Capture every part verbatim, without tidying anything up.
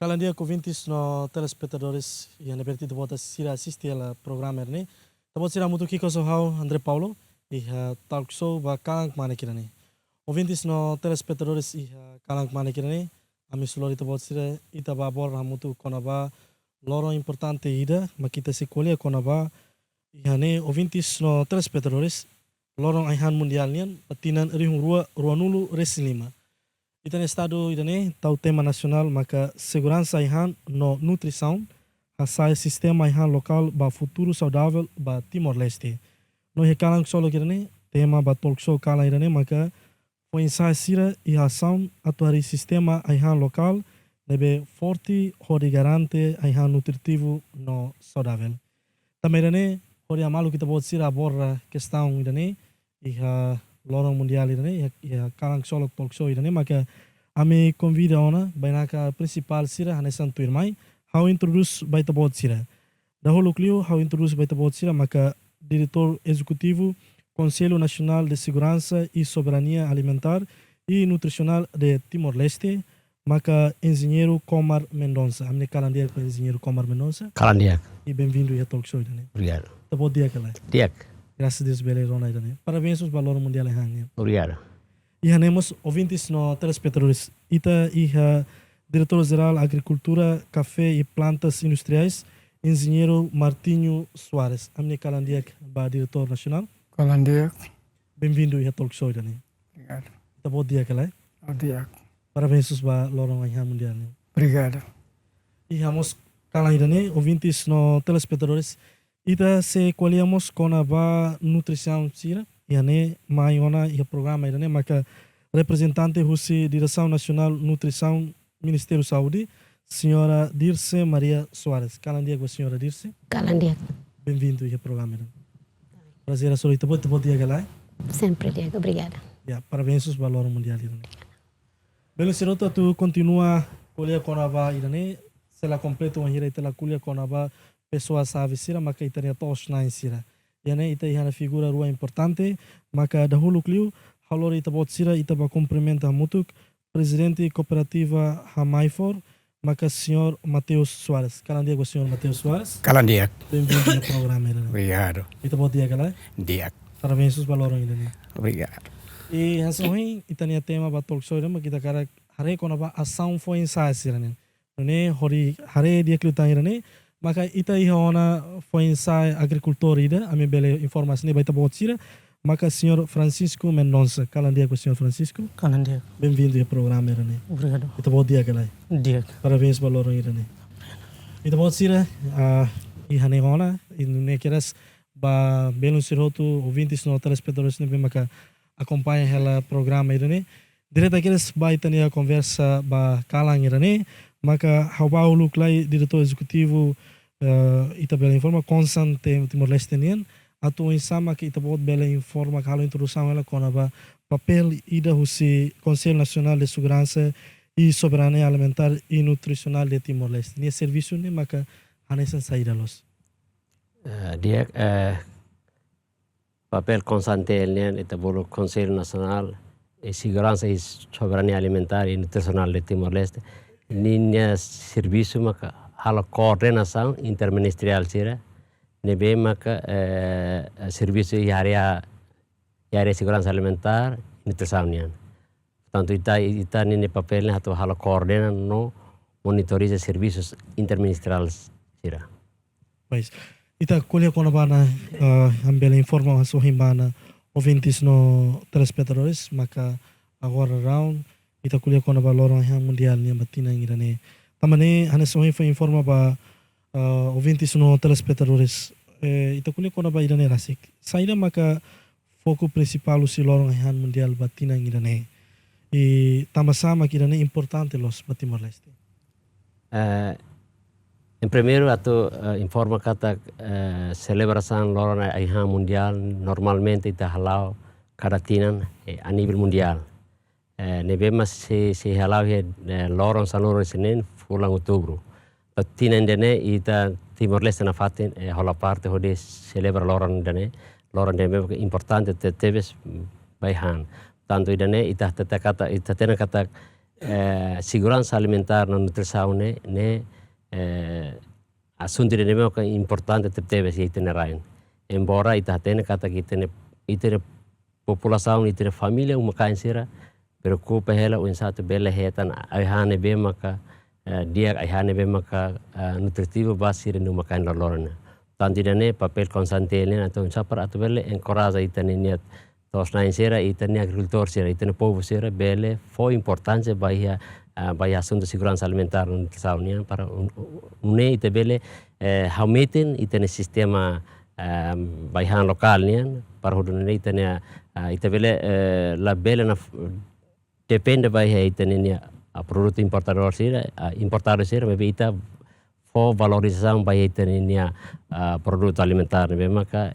Kalan di'ak ouvintes no telespetadores, iha ne'ebé ita-boot sira asiste hela programa ida-ne'e. Ita-boot sira hamutuk ho ha'u, André Paulo, iha talk show ba kalan kmanek ida-ne'e. Ouvintes no telespetadores, iha kalan kmanek ida-ne'e, ami sei lori ita-boot sira, ita bá bor hamutuk kona-ba loron importante ida, mak ita sei ko'alia kona-ba, iha ne'e ouvintes no telespetadores, loron ai-han mundiál nian, ba tinan rihun rua ruanulu resin lima. Ita-nia estadu ida-ne'e tau tema nasionál maka seguransa ai-han no nutrisaun, hasa'e sistema ai-han lokál ba futuru saudavel ba Timor-Leste. No iha kalan ksolok ida-ne'e, tema ba talk show kalan ida-ne'e maka foin-sa'e sira iha asaun atu harii sistema ai-han lokál ne'ebé forte hodi garante ai-han nutritivu no saudavel. Tanba ida-ne'e, hodi hamaluk ita-boot sira bá bor kestaun ida-ne'e, iha loron mundiál ida-ne'e, iha, iha kalan ksolok talk show ida-ne'e, maka ami konvida ona bainaka prinsipál sira hanesan tuirmai, ha'u introdús ba ita-boot sira. Dahuluk liu, ha'u introdús ba ita-boot sira maka Diretór Ezekutivu Konsellu Nasionál de Seguransa i Soberania Alimentár i Nutrisionál de Timor-Leste, maka Enjeñeiru Komar Mendonça. Ami-nia kalan di'ak ba Enjeñeiru Komar Mendonça. Kalan di'ak. I benvindu iha talk show ida-ne'e. Obrigadu. Ita-boot di'ak ka lae? Di'ak. Grasas a Deus bele rona ida-ne'e. Parabéns ba loron mundiál ai-han nian. Obrigadu. Iha ne'e mós ouvintes no telespetadores. Ita iha Diretór Jerál Agrikultura, Kafé i Plantas Industriais, Enjeñeiru Martinho Soares. Ami-nia kalan di'ak ba Diretór Nasionál. Kalan di'ak. Benvindu iha talk show ida-ne'e. Obrigadu. Ita-boot di'ak ka lae? Di'ak. Parabéns ba loron ai-han mundiál nian. Obrigadu. Iha mós kalan ida-ne'e, ouvintes no telespetadores, ita sei ko'alia mós kona-ba nutrisaun sira. Iha ne'e mai ona iha programa ida-ne'e maka reprezentante husi Diresaun Nasionál Nutrisaun Ministériu Saúde, Señora Dirce Maria Soares. Kalan di'ak ba Señora Dirce. Kalan di'ak. Benvindu iha programa ida-ne'e. Prazér hasoru ita-boot, ita-boot di'ak ka lae? Sempre di'ak, obrigada. Ya, parabéns ba loron mundiál ida-ne'e. Belun sira hotu, atu kontinua ko'alia kona-ba ida-ne'e, sei la kompletu wainhira ita la ko'alia kona-ba pesoa xave sira, maka ita-nia to'os-na'in sira. Iha ne'e ita iha ona figura rua importante, maka dahuluk liu, ha'u lori ita-boot sira, ita bá kumprimenta hamutuk Prezidente Kooperativa Hamaifor, maka Señór Mateus Soares. Kalan di'ak ba Señór Mateus Soares. Kalan di'ak. Benvindu iha programa ida-ne'e. Obrigadu. Ita-boot di'ak ka lae? Di'ak. Parabéns ba loron ida-ne'e. Obrigadu. I hanesan ohin, ita-nia tema ba talk show ida-ne'e, maka ita hakarak haree kona-ba asaun foin-sa'e sira-ne'e. Nune'e hodi haree di'ak liután ida-ne'e, maka ita iha ona foin-sa'e agrikultór ida, ami bele informa hanesan ne'e ba ita-boot sira, maka Señór Francisco Mendonça. Kalan di'ak ba Señór Francisco. Kalan di'ak. Benvindu iha programa ida-ne'e. Obrigadu. Ita-boot di'ak ka lae? Di'ak. Parabéns ba loron ida-ne'e. Ita-boot sira, ah, iha ne'e ona, i nune'e kedas ba belun sira hotu, ouvintes no telespetadores ne'ebé maka akompaña hela programa ida-ne'e. Direta kedas ba ita-nia konversa ba kalan ida-ne'e, maka ha'u bá uluk lai Diretór Ezekutivu, eh, ita bele informa, Konsan Te-, Timor-Leste nian, atu oinsá maka ita-boot bele informa ka halo introdusaun hela kona-ba papél ida husi Konsellu Nasionál de Seguransa i Soberania Alimentár i Nutrisionál de Timor-Leste. Nia servisu ne'e maka hanesan saida loos? Eh, di'ak, eh, papél Konsan T L nian, ita bolu Konsellu Nasionál de Seguransa i Soberania Alimentár i Nutrisionál de Timor-Leste. Ninia servisu maka halo koordenasaun interministeriál sira, ne'ebé maka, eh, servisu iha área, iha área seguransa alimentár, nutrisaun nian. Portantu, ita, ita ninia papél ne'e atu halo koordena no monitoriza servisus interministeriál sira. Pois, ita ko'alia kona-ba ne'e, ah, ami bele informa hanesan ohin ba ne'e, ouvintes no telespetadores, maka agora round, ita ko'alia kona-ba loron ai-han mundiál nian ba tinan ida-ne'e. Tanba ne'e, hanesan ohin foin informa ba, ah, ouvintes no telespetadores, eh, ita ko'alia kona-ba ida-ne'e rasik. Saida maka foku prinsipál husi loron ai-han mundiál ba tinan ida-ne'e? I tanba sá mak ida-ne'e importante loos ba Timor-Leste? Eh, em primeiru atu, eh, informa katak, eh, selebrasaun loron ai-han mundiál normalmente ita hala'o kada tinan, eh, a nivel mundiál. Eh, ne'ebé mak sei, sei hala'o iha, eh, loron sanulu-resin-neen fulan Outubru. Ba tinan ida-ne'e ita Timor-Leste nafatin, eh, hola parte hodi selebra loron ida-ne'e, loron ida-ne'e importante te-, tebes, mm, ba ai-han. Tantu ida-ne'e ita hatete katak, ita hatene katak, eh, seguransa alimentár no nutrisaun ne'e, ne'e, eh, asuntu ida ne'ebé maka importante tebetebes iha ita-nia rain. Embora ita hatene katak ita-nia, ita-nia populasaun, ita-nia família uma-kain sira preokupa hela oinsá atu bele hetan ai-han ne'ebé maka, eh, di'ak, ai-han ne'ebé maka, eh, nutritivu ba sira-nia uma-kain loroloron. Tantu ida-ne'e papél konstantil nian atu oinsá para atu bele enkoraja ita-nia, nia to'os-na'in sira, ita-nia agrikultór sira, ita-nia povu sira bele fó importánsia ba iha, ah, ba iha asuntu seguransa alimentár no nutrisaun nian para un-, un-, nune'e ita bele, eh, hametin ita-nia sistema, eh, ba ai-han lokál nian para hodi nune'e ita-nia, ah, ita bele, eh, labele na f-, depende ba iha ita-nia, ah, produtu importadór sira, ah, importadu sira, maibé ita fó valorizasaun ba iha ita-nia, ah, produtu alimentár ne'ebé maka,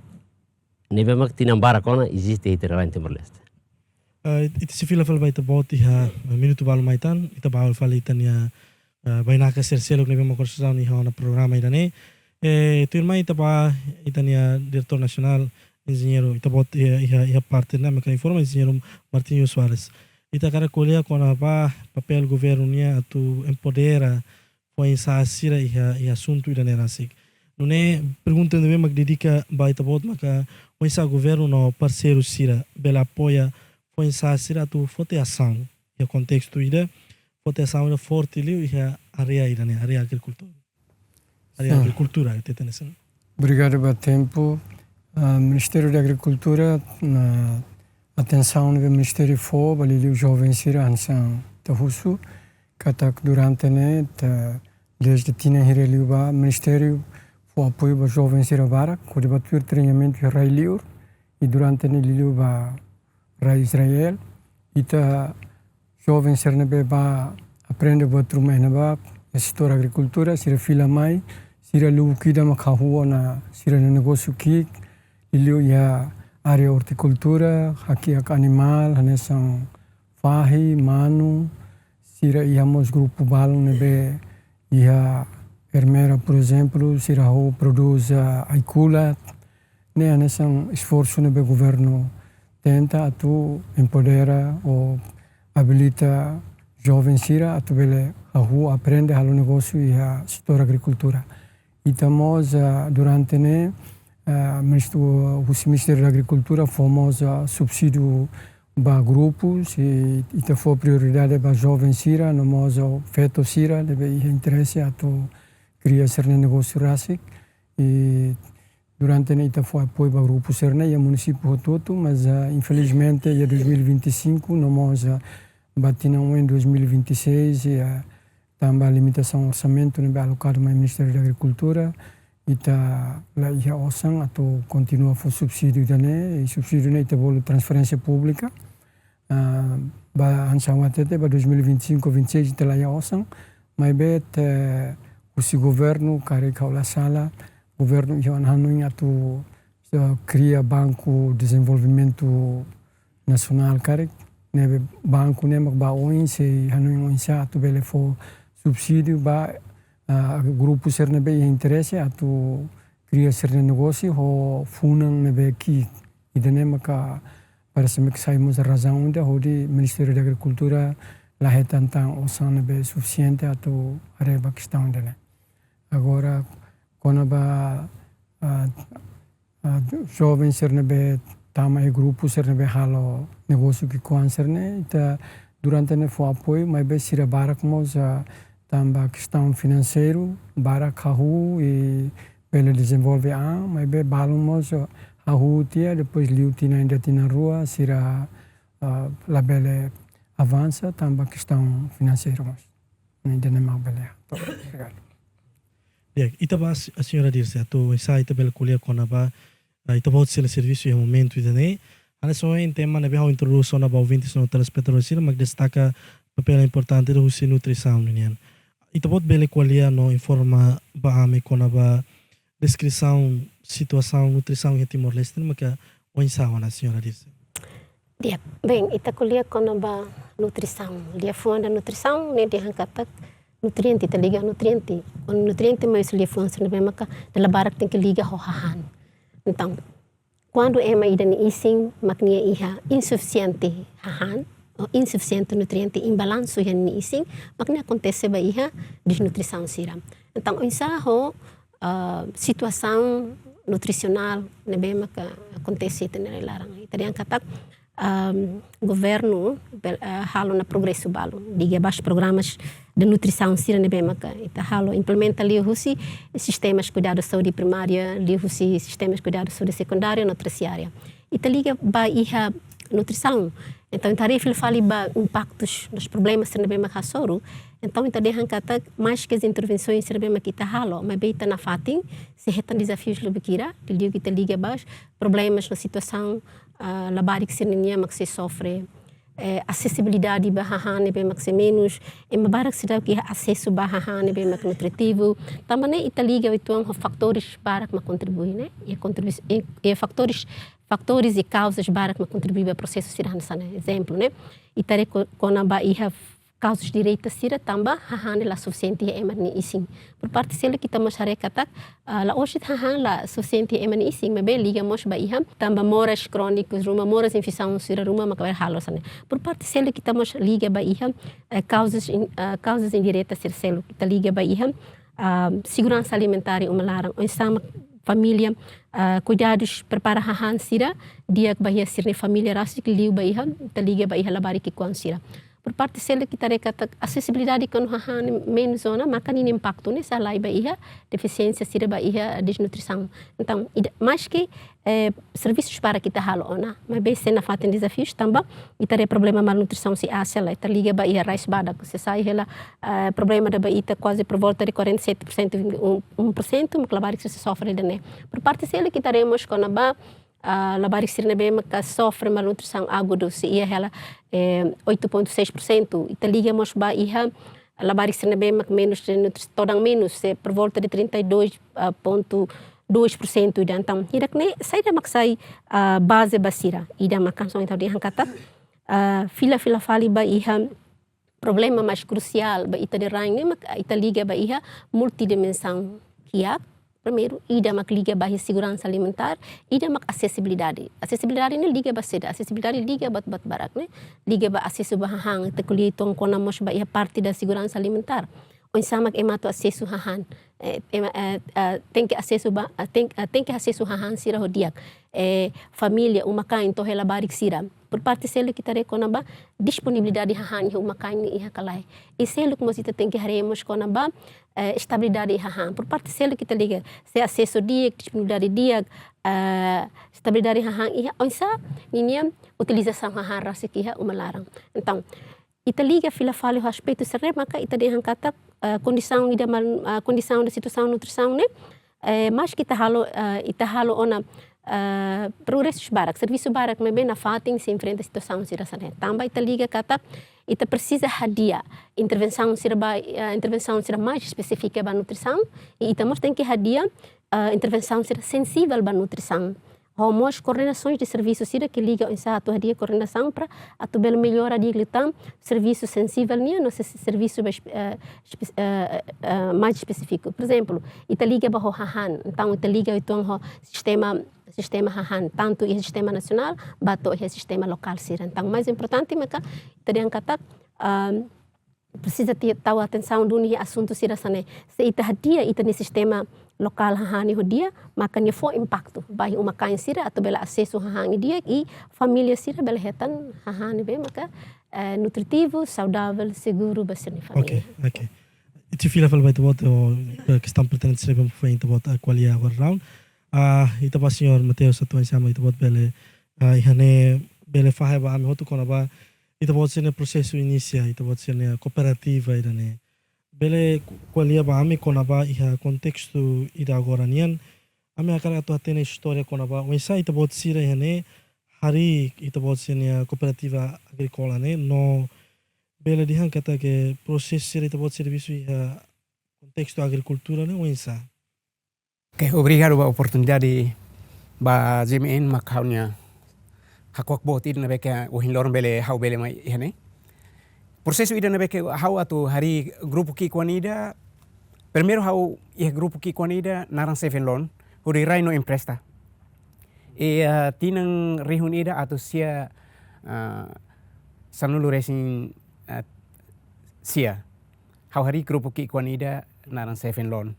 ne'ebé maka tinan barak ona eziste iha ita-nia rain Timor-Leste. Eh, it-, ita sei fila fali ba ita-boot iha, eh, minutu balu mai tan, ita ba halo fali ita-nia, eh, bainaka sira seluk ne'ebé maka kontribuisaun iha ona programa ida-ne'e. Eh, tuirmai ita ba ita-nia diretór nasionál, enjeñeiru, ita-boot iha, iha, iha parte ne'e maka informa enjeñeiru Martinho Soares. Ita hakarak ko'alia kona-ba papél governu nian atu empodera foin-sa'e sira iha, iha asuntu ida-ne'e rasik. Nune'e pergunta ne'ebé mak dedika ba ita-boot maka oinsá governu no parseiru sira bele apoia foin-sa'e sira atu foti asaun iha kontestu ida, foti asaun ida forte liu iha área ida-ne'e, área agrikultura. Área Sin. Agrikultura, ita hatene hanesan ne'e. Obrigadu ba tempu. Ah, Ministériu da Agrikultura, na atensaun ne'ebé Ministériu fó ba liuliu joven sira hanesan ita husu, katak durante ne'e, ta, dezde tinan hira liubá, Ministériu fó apoiu ba joven sira barak, hodi ba tuir treinamentu iha rai-liur, i durante ne'e liuliu ba rai Israel, ita joven sira ne'ebé ba aprende buat ruma iha ne'ebá, iha setór agrikultura, sira fila mai, sira lubuk ida mak hahú ona sira-nia negósiu ki'ik, liuliu iha área ortikultura, hakiak animál, hanesan fahi, manu, sira iha mós grupu balun ne'ebé iha Ermera, por ezemplu, sira hahú prodús, ah, ai-kulat, ne'e hanesan esforsu ne'ebé governu tenta atu empodera ou abilita joven sira atu bele hahú aprende halo negósiu iha setór agrikultura. Ita mós, ah, durante ne'e, ah, ministru, husi Ministériu da Agrikultura fó mós, ah, subsídiu ba grupus, i ita fó prioridade ba joven sira, no mós, ah, feto sira, ne'ebé iha interese atu kria sira-nia negósiu rasik. I durante ne'e ita fó apoiu ba grupu sira-ne'e iha munisípiu hotu-hotu, mas, ah, infelizmente, iha dois mil e vinte e cinco, no mós, ah, ba tinan oin dois mil e vinte e seis, i, ah, tanba limitasaun orsamentu ne'ebé alokadu mai Ministériu da Agrikultura, ita la iha osan atu kontinua fó subsídiu ida-ne'e, i subsídiu ne'e ita bolu transferénsia públika, ah, ba hanesan hatete ba dois mil e vinte e cinco, vinte e seis ita la iha osan, maibé, eh, husi governu karik ha'u la sala, governu iha ona hanoin atu, eh, kria Banku Dezenvolvimentu Nasionál karik, ne'ebé banku ne'e mak ba oin sei hanoin oinsá atu bele fó subsídiu ba, ah, grupu sira ne'ebé iha interese atu kria sira-nia negósiu ho funan ne'ebé ki'ik. Ida-ne'e maka parese mak sai mós razaun ida hodi Ministériu da Agrikultura la hetan tan osan ne'ebé sufisiente atu haree ba kestaun ida-ne'e. Agora, kona-ba, ah, ah, joven sira ne'ebé tama iha grupu sira ne'ebé halo negósiu ki'ikoan sira-ne'e, ita durante ne'e fó apoiu, maibé sira barak mós, ah, tanba kestaun finanseiru, barak hahú i bele dezenvolve an, maibé balun mós, ah, hahú tiha, depois liu tinan ida tinan rua, sira, ah, labele avansa, tanba kestaun finanseiru mós. Ne'e ida-ne'e mak bele. Obrigadu. Di'ak, ita ba se-, señora Dirce, atu oinsá ita bele ko'alia kona-ba, ah, ita-boot sira-nia servisu iha momentu ida-ne'e. Hanesan ohin tema ne'ebé ha'u introdús ona ba ouvintes no telespetadór sira, mak destaka papél importante ida husi nutrisaun nian. Ita-boot bele ko'alia no informa ba ami kona-ba deskrisaun situasaun nutrisaun iha Timor-Leste, maka oinsá ona, señora Dirce? Di'ak, bem, ita ko'alia kona-ba nutrisaun. Liafuan ida nutrisaun, ne'e dehan katak nutriente, ita liga nutriente. Kuandu nutriente mai husi liafuan sira ne'ebé maka dala barak tenke liga ho hahán. Entaun, kuandu ema ida nia isin mak nia iha insufisiente hahán, ou insufisiente nutriente, imbalansu iha nia isin, mak ne'e akontese ba iha desnutrisaun sira. Entaun, oinsá ho, ah, situasaun nutrisionál ne'ebé maka akontese iha ita-nia rai-laran. Ita dehan katak, ah, governu bel-, ah, halo ona progresu balu. Liga ba programas de nutrisaun sira ne'ebé maka ita halo, implementa liuhusi sistemas kuidadu saúde primária, liuhusi sistemas kuidadu saúde sekundária no tersiária. Ita liga ba iha nutrisaun. Entaun, ita haree fila fali ba impaktus no problema sira ne'ebé mak hasoru. Entaun, ita dehan katak, maske intervensaun sira ne'ebé mak ita halo, maibé ita nafatin sei hetan dezafius lubukira, liuliu ita liga ba problemas no situasaun, ah, labarik sira-nian mak sei sofre, eh, asesibilidade ba hahán ne'ebé mak sei menus, ema barak seidauk iha asesu ba hahán ne'ebé mak nutritivu. Tanba ne'e ita liga uitoan ho fatores barak mak kontribui, ne'e? I kontribui, i, i fatores, fatores i kauzas barak mak kontribui ba prosesu sira hanesan ne'e. Ezemplu, ne'e? Ita haree ko-, kona-ba iha kauzas direta sira tanba hahán ne'e la sufisiente iha ema nia isin. Por parte seluk ita mós haree katak, ah, la'ós de'it hahán la sufisiente iha ema nia isin, maibé liga mós ba iha tanba moras krónikus ruma, moras infesaun sira ruma maka bele halo hanesan ne'e. Por parte seluk ita mós liga ba iha, eh, kauzas in-, ah, kauzas indiretas sira seluk. Ita liga ba iha, ah, seguransa alimentár iha uma laran, oinsá mak família, ah, kuidadus prepara hahán sira di'ak ba iha sira-nia família rasik, liu ba iha, ita liga ba iha labarik ki'ikoan sira. Por parte seluk ita haree katak asesibilidade kona-ba hahán menus ona, maka ninia impaktu ne'e sei halai ba iha defisiénsia sira, ba iha desnutrisaun. Entaun, ida, maske, eh, servisus barak ita halo ona, maibé sei nafatin dezafius tanba ita haree problema malnutrisaun sei asesu, ita liga ba iha rais badak, sei sai hela, eh, problema ida ba ita kuaze por volta de quarenta e sete por cento, um, um por cento, mak labarik sei sofre ida-ne'e. Por parte seluk ita haree mós kona-ba, ah, labarik sira ne'ebé maka sofre malnutrisaun agudu, sei iha hela, eh, oito ponto seis por cento. Ita liga mós ba iha labarik sira ne'ebé mak menus de nutri-, todan menus, sei por volta de trinta e dois, ah, ponto dois por cento ida. Entaun, hirak-ne'e, saida mak sai, ah, baze ba sira? Ida mak hanesan ohin ita dehan katak, ah, fila, fila fali ba iha problema mais krusiál ba ita-nia rain ne'e mak ita liga ba iha multidimensaun kiak. Primeiru, ida mak liga ba iha seguransa alimentár, ida mak asesibilidade. Asesibilidade ne'e liga ba saida? Asesibilidade liga ba, ba barak, ne'e? Liga ba asesu ba hahán, ita ko'alia uitoan kona mós ba iha parte da seguransa alimentár. Oinsá mak ema atu asesu hahán. Eh, ema, eh, eh, tenke asesu ba, eh, ten-, eh, tenke asesu hahán sira ho di'ak. Eh, família, uma-kain, to'o hela labarik sira. Por parte seluk ita haree kona-ba disponibilidade hahán iha uma-kain nian iha ka lae. I seluk mós ita tenke haree mós kona-ba, eh, estabilidade hahán. Por parte seluk ita liga, sei asesu di'ak, disponibilidade di'ak, eh, estabilidade hahán iha, oinsá ninia utilizasaun hahán rasik iha uma laran. Entaun, ita liga fila fali ho aspetu sira-ne'e maka ita dehan katak, eh, kondisaun ida mal-, eh, kondisaun de situasaun nutrisaun ne'e, eh, maske ita halo, eh, ita halo ona, eh, progresus barak, servisu barak, maibé nafatin sei enfrenta situasaun sira hanesan ne'e. Tanba ita liga katak ita presiza hadi'a intervensaun sira ba, eh, intervensaun sira mais espesífika ba nutrisaun, i ita mós tenke hadi'a, eh, intervensaun sira sensivel ba nutrisaun. Ho mós koordenasoens de servisu sira ke liga oinsá atu hadi'a koordenasaun para atu bele mellora di'ak liután servisu sensivel nian no se-, servisu ba espe-, eh, espe-, eh, eh, mais espesífiku. Por ezemplu, ita liga ba ho hahán, entaun ita liga uitoan ho sistema, sistema hahán, tantu iha sistema nasionál, ba to'o iha sistema lokál sira. Entaun, mais importante maka ita dehan katak, ah, presiza ti-, tau atensaun duni iha asuntu sira hanesan ne'e. Se ita hadi'a ita-nia sistema lokál hahán ne'e ho di'ak, maka nia fó impaktu ba iha uma-kain sira atu bele asesu hahán ne'e di'ak i família sira bele hetan hahán ne'ebé maka, eh, nutritivu, saudável, seguru ba sira-nia família. Ok, ok. Ita fila fali ba ita-boot, o, eh, kestaun pertinente sira ne'ebé foin ita-boot, eh, ko'alia agora, Raul. Ah, ita ba señór Mateus atu oinsá mak ita-boot bele, ah, iha ne'e bele fahe ba ami hotu kona-ba ita-boot sira-nia prosesu inisia, ita-boot sira-nia kooperativa ida-ne'e. Bele ko-, ko'alia ba ami kona-ba iha kontestu ida agora nian. Ami hakarak atu hatene istória kona-ba oinsá ita-boot sira iha ne'e harii ita-boot sira-nia kooperativa agríkola ne'e, no bele dehan katak prosesu sira ita-boot servisu iha kontestu agrikultura ne'e oinsá. Oke, obrigadu ba oportunidade ba G M N mak ha'u-nia hakuak boot ida ne'ebé ke ohin loron bele ha'u bele mai iha ne'e. Prosesu ida ne'ebé ke ha'u atu harii grupu ki'ikoan ida, primeiru ha'u iha grupu ki'ikoan ida naran Seven Loan, hodi rai no empresta. I, eh, tinan rihun ida atus sia, eh, sanulu resin, eh, sia. Ha'u harii grupu ki'ikoan ida naran Seven Lone.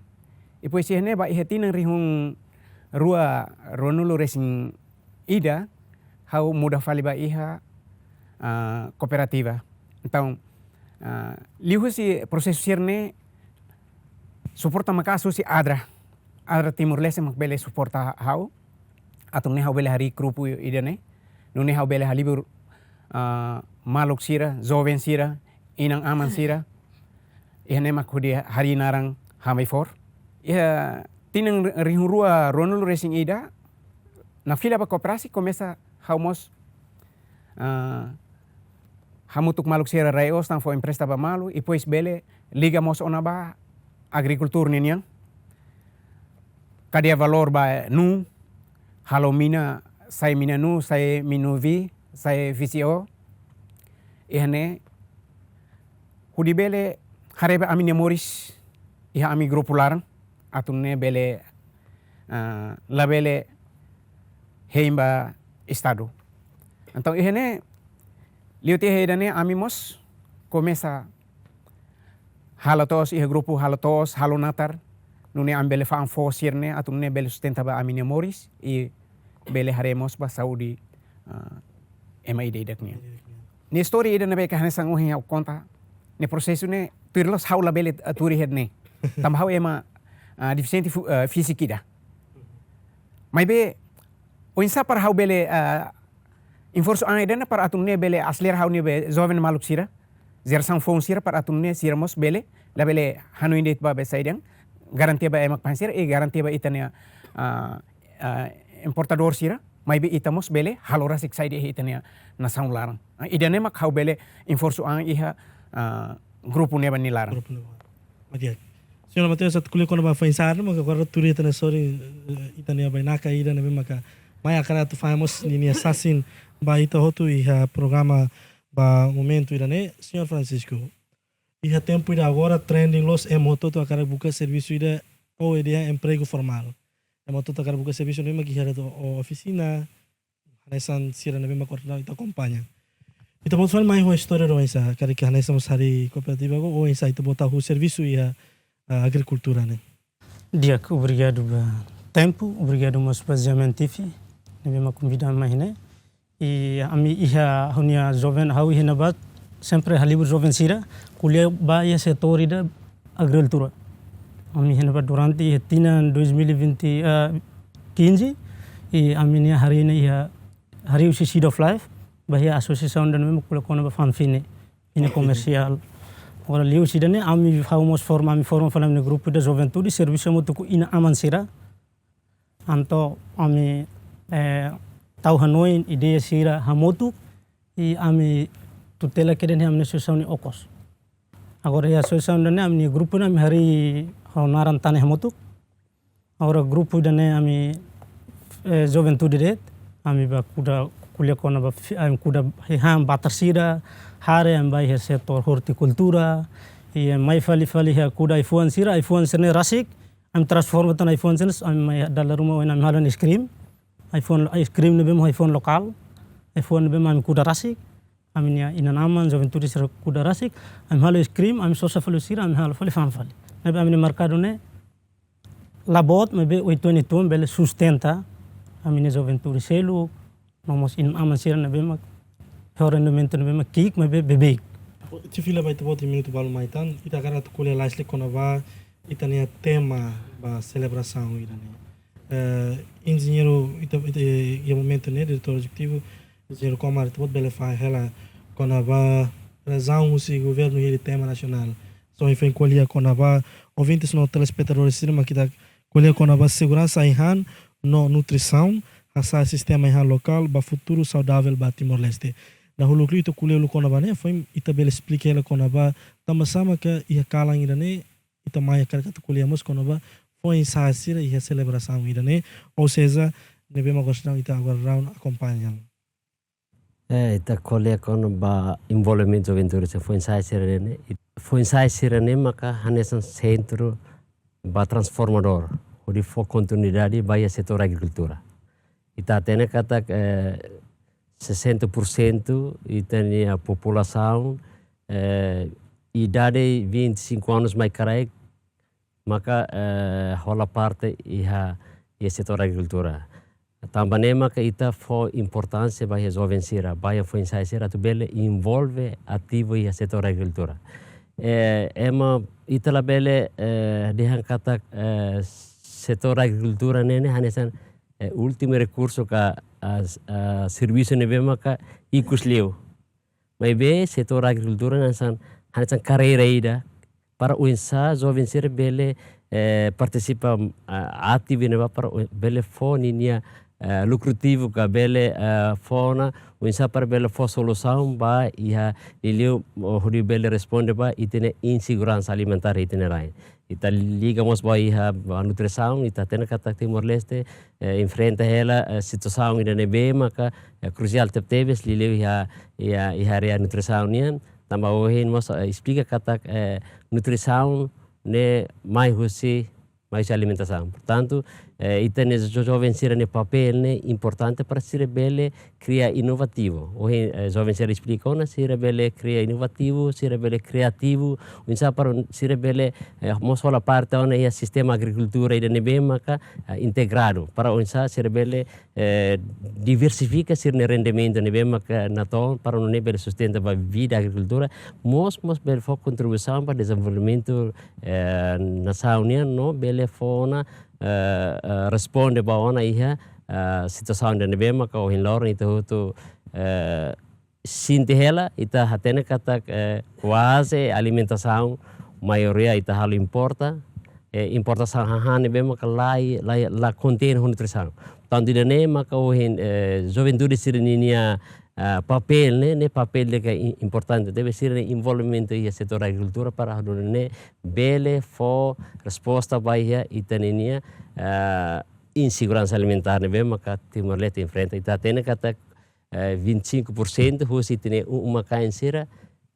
Depois iha ne'e ba iha tinan rihun rua ruanulu resin ida, ha'u muda fali ba iha, ah, kooperativa. Entaun, ah, liuhusi prosesu sira-ne'e, suporta maka'as husi ADRA. ADRA Timor-Leste mak bele suporta ha'u. Atu nune'e ha'u bele harii grupu ida-ne'e. Nune'e ha'u bele halibur, ah, maluk sira, joven sira, inan-aman sira. Iha ne'e mak hodi harii naran Hamai Fo'or. Iha tinan rihun rua ruanulu resin ida, na fila ba koperasi komesa ha'u mós, ah, hamutuk maluk sira rai-osan fó empresta ba malu, depois bele liga mós ona ba agrikultura ninian. Kadeia valór ba nuu, halo mina, sai mina nuu, sai mina V, sai V C O. Iha ne'e, hodi bele haree ba ami-nia moris iha ami grupu laran, atu nune'e bele, ah, labele hein ba Estadu. Entaun iha ne'e, liu tiha ida-ne'e ami mós komesa halo to'os iha grupu, halo to'os, halo natar, nune'e ami bele fa'an foos sira-ne'e, atu nune'e bele sustenta ba ami-nia moris, i bele haree mós ba saúde, ah, ema ida-idak nian. Ne'e istória ida ne'ebé ke hanesan ohin ha'u konta, ne'e prosesu ne'e, tuir loos ha'u labele, ah, tuur iha ne'e. Tanba ha'u ema, ah, defisiente fu-, ah, fíziku ida. Maibé, oinsá para ha'u bele, ah, esforsu an ida-ne'e para atu nune'e bele aselera ha'u-nia be joven maluk sira, jerasaun foun sira para atu nune'e sira mós bele, labele hanoin de'it ba be saida, garantia ba ema mak fa'an sira, i garantia ba ita-nia, ah, ah, importadór sira, maibé ita mós bele halo rasik saida iha ita-nia nasaun laran. Ah, ida-ne'e mak ha'u bele esforsu an iha, ah, grupu ne'ebá nia laran. Grupu ne'ebá. Oke. Señór Mateus, atu ko'alia kona-ba foin-sa'e, maka agora tuur iha ita-nia sorin, eh, ita-nia bainaka ida ne'ebé maka mai hakarak atu fahe mós ninia sasin ba ita hotu iha programa ba momentu ida-ne'e, Señór Francisco. Iha tempu ida agora trending loos ema hotu-hotu hakarak buka servisu ida ou ida empregu formál. Ema hotu-hotu hakarak buka servisu ne'ebé maka iha de'it o-, ofisina, hanesan sira ne'ebé mak koordenadór ita akompaña. Ita-boot fali mai ho istória ida oinsá, karik hanesan mós harii kooperativa agora, oinsá ita-boot hahú servisu iha, ah, agrikultura ne'e. Di'ak, obrigadu ba tempu, obrigadu mós ba Ziamen T V, ne'ebé mak konvida mai ne'e. I ami iha ha'u-nia joven, ha'u iha ne'ebá, sempre halibur joven sira, ko'alia ba iha setór ida agrikultura. Ami iha ne'ebá durante iha tinan dois mil e vinte, ah, quinze, i ami-nia harii ne'e iha, harii husi Seed of Life, ba iha asosiasaun ida ne'ebé ko'alia kona-ba FAMFINE, FAMFINE komersiál. Agora liuhusi ida-ne'e, ami ha'u mós forma, ami forma fali ami-nia grupu ida juventude, servisu hamutuk ho inan-aman sira. Entaun ami, eh, tau hanoin ideia sira hamutuk, i ami tutela kedas iha ami-nia asosiasaun nia okos. Agora iha asosiasaun ida-ne'e ami-nia grupu ne'e ami harii ho naran Tane Hamutuk. Agora grupu ida-ne'e ami, eh, juventude de'it, ami bá kuda ko'alia kona-ba fi-, ami kuda hahán batar sira, haree ami bá iha setór ortikultura, i mai fali-fali iha kuda ai-fuan sira, ai-fuan sira-ne'e rasik, ami transforma tan ai-fuan sira, ami mai dala ruma ohin ami halo ice cream, ai-fuan, ice cream ne'ebé mak ai-fuan lokál, ai-fuan ne'ebé mak ami kuda rasik, ami-nia inan-aman, juventude sira kuda rasik, ami halo ice cream, ami sosa fali sira, ami halo fali fa'an fali. Ne'ebé ami-nia merkadu ne'e, la boot, maibé oituan-oituan bele sustenta ami-nia juventude seluk, no mós inan-aman sira ne'ebé mak, ho rendimentu ne'ebé mak ki'ik, maibé beibeik. Ti fila ba ita-boot minutu balu mai tan, ita hakarak atu ko'alia lais liu kona-ba ita-nia tema ba selebrasaun ida-ne'e. Eh, enjeñeiru, ita, ita, iha momentu ne'e, diretór ezekutivu, enjeñeiru Komar, ita-boot bele fahe hela kona-ba razaun husi governu hili tema nasionál. Só foin ko'alia kona-ba, ouvintes no telespetadores sira, mak ita ko'alia kona-ba seguransa ai-han no nutrisaun, hasa'e sistema ai-han lokál ba futuru saudavel ba Timor-Leste. Dahuluk liu ita ko'alia liu kona-ba ne'e, foin ita bele esplika hela kona-ba tanbasá maka iha kalan ida-ne'e, ita mai hakarak atu ko'alia mós kona-ba foin-sa'e sira iha selebrasaun ida-ne'e, ou seja, ne'ebé mak gostaun ita agora raun akompaña. Eh, ita ko'alia kona-ba envolvimentu juventude sira foin-sa'e sira-ne'e. Foin-sa'e sira-ne'e maka hanesan sentru ba transformadór, hodi fó kontinuidade ba iha setór agrikultura. Ita hatene katak, eh, sessenta por cento ita-nia populasaun, eh, idade vinte e cinco anos mai kraik, maka, eh, hola parte iha, iha setór agrikultura. Tanba ne'e maka ita fó importánsia ba iha joven sira, ba iha foin-sa'e sira atu bele envolve ativu iha setór agrikultura. Eh, ema ita labele, eh, dehan katak, eh, setór agrikultura ne'e ne'e hanesan, eh, últimu rekursu ka, ah, s-, ah, servisu ne'ebé maka ikus liu. Maibé setór agrikultura hanesan, hanesan karreira ida para oinsá joven sira bele, eh, partisipa, ah, ativu ne'ebá para oi-, bele fó ninia, eh, lukrativu ka bele, eh, fó ona oinsá para bele fó solusaun ba iha liuliu, oh, hodi bele responde ba ita-nia inseguransa alimentár ita-nia rain. Ita liga mós ba iha, ba nutrisaun, ita hatene katak Timor-Leste, eh, enfrenta hela, eh, situasaun ida ne'ebé maka, eh, krusiál tebetebes liuliu iha, iha, iha área nutrisaun nian. Tanba ohin mós, eh, esplika katak, eh, nutrisaun ne'e mai husi, mai husi alimentasaun. Portantu, eh, ita-nia jo-, joven sira-nia papél ne'e importante para sira bele kria inovativu. Ohin, eh, joven sira esplika ona, sira bele kria inovativu, sira bele kriativu, oinsá para sira bele, eh, mós hola parte ona iha sistema agrikultura ida ne'ebé maka, eh, integradu. Para oinsá sira bele, eh, diversifika sira-nia rendimentu ne'ebé maka natoon para nune'e bele sustenta ba vida agrikultura, mós, mós bele fó kontribuisaun ba dezenvolvimentu, eh, nasaun nian no bele fó ona, eh, eh, responde ba ona iha, eh, situasaun ida ne'ebé maka ohin loron ita hotu, eh, sente hela, ita hatene katak, eh, kuaze alimentasaun maioria ita halo importa, eh, importasaun hahán ne'ebé maka la, la, la kontein ho nutrisaun. Tanba ida-ne'e maka ohin, eh, juventude sira ninia, ah, papél ne'e, ne'e papél ida ke i-, importante. Debe sira-nia envolvimentu iha setór agrikultura para hodi nune'e bele fó resposta ba iha ita ninia, ah, inseguransa alimentár ne'ebé maka Timor-Leste enfrenta. Ita hatene katak, eh, vinte e cinco por cento husi ita-nia u-, uma-kain sira,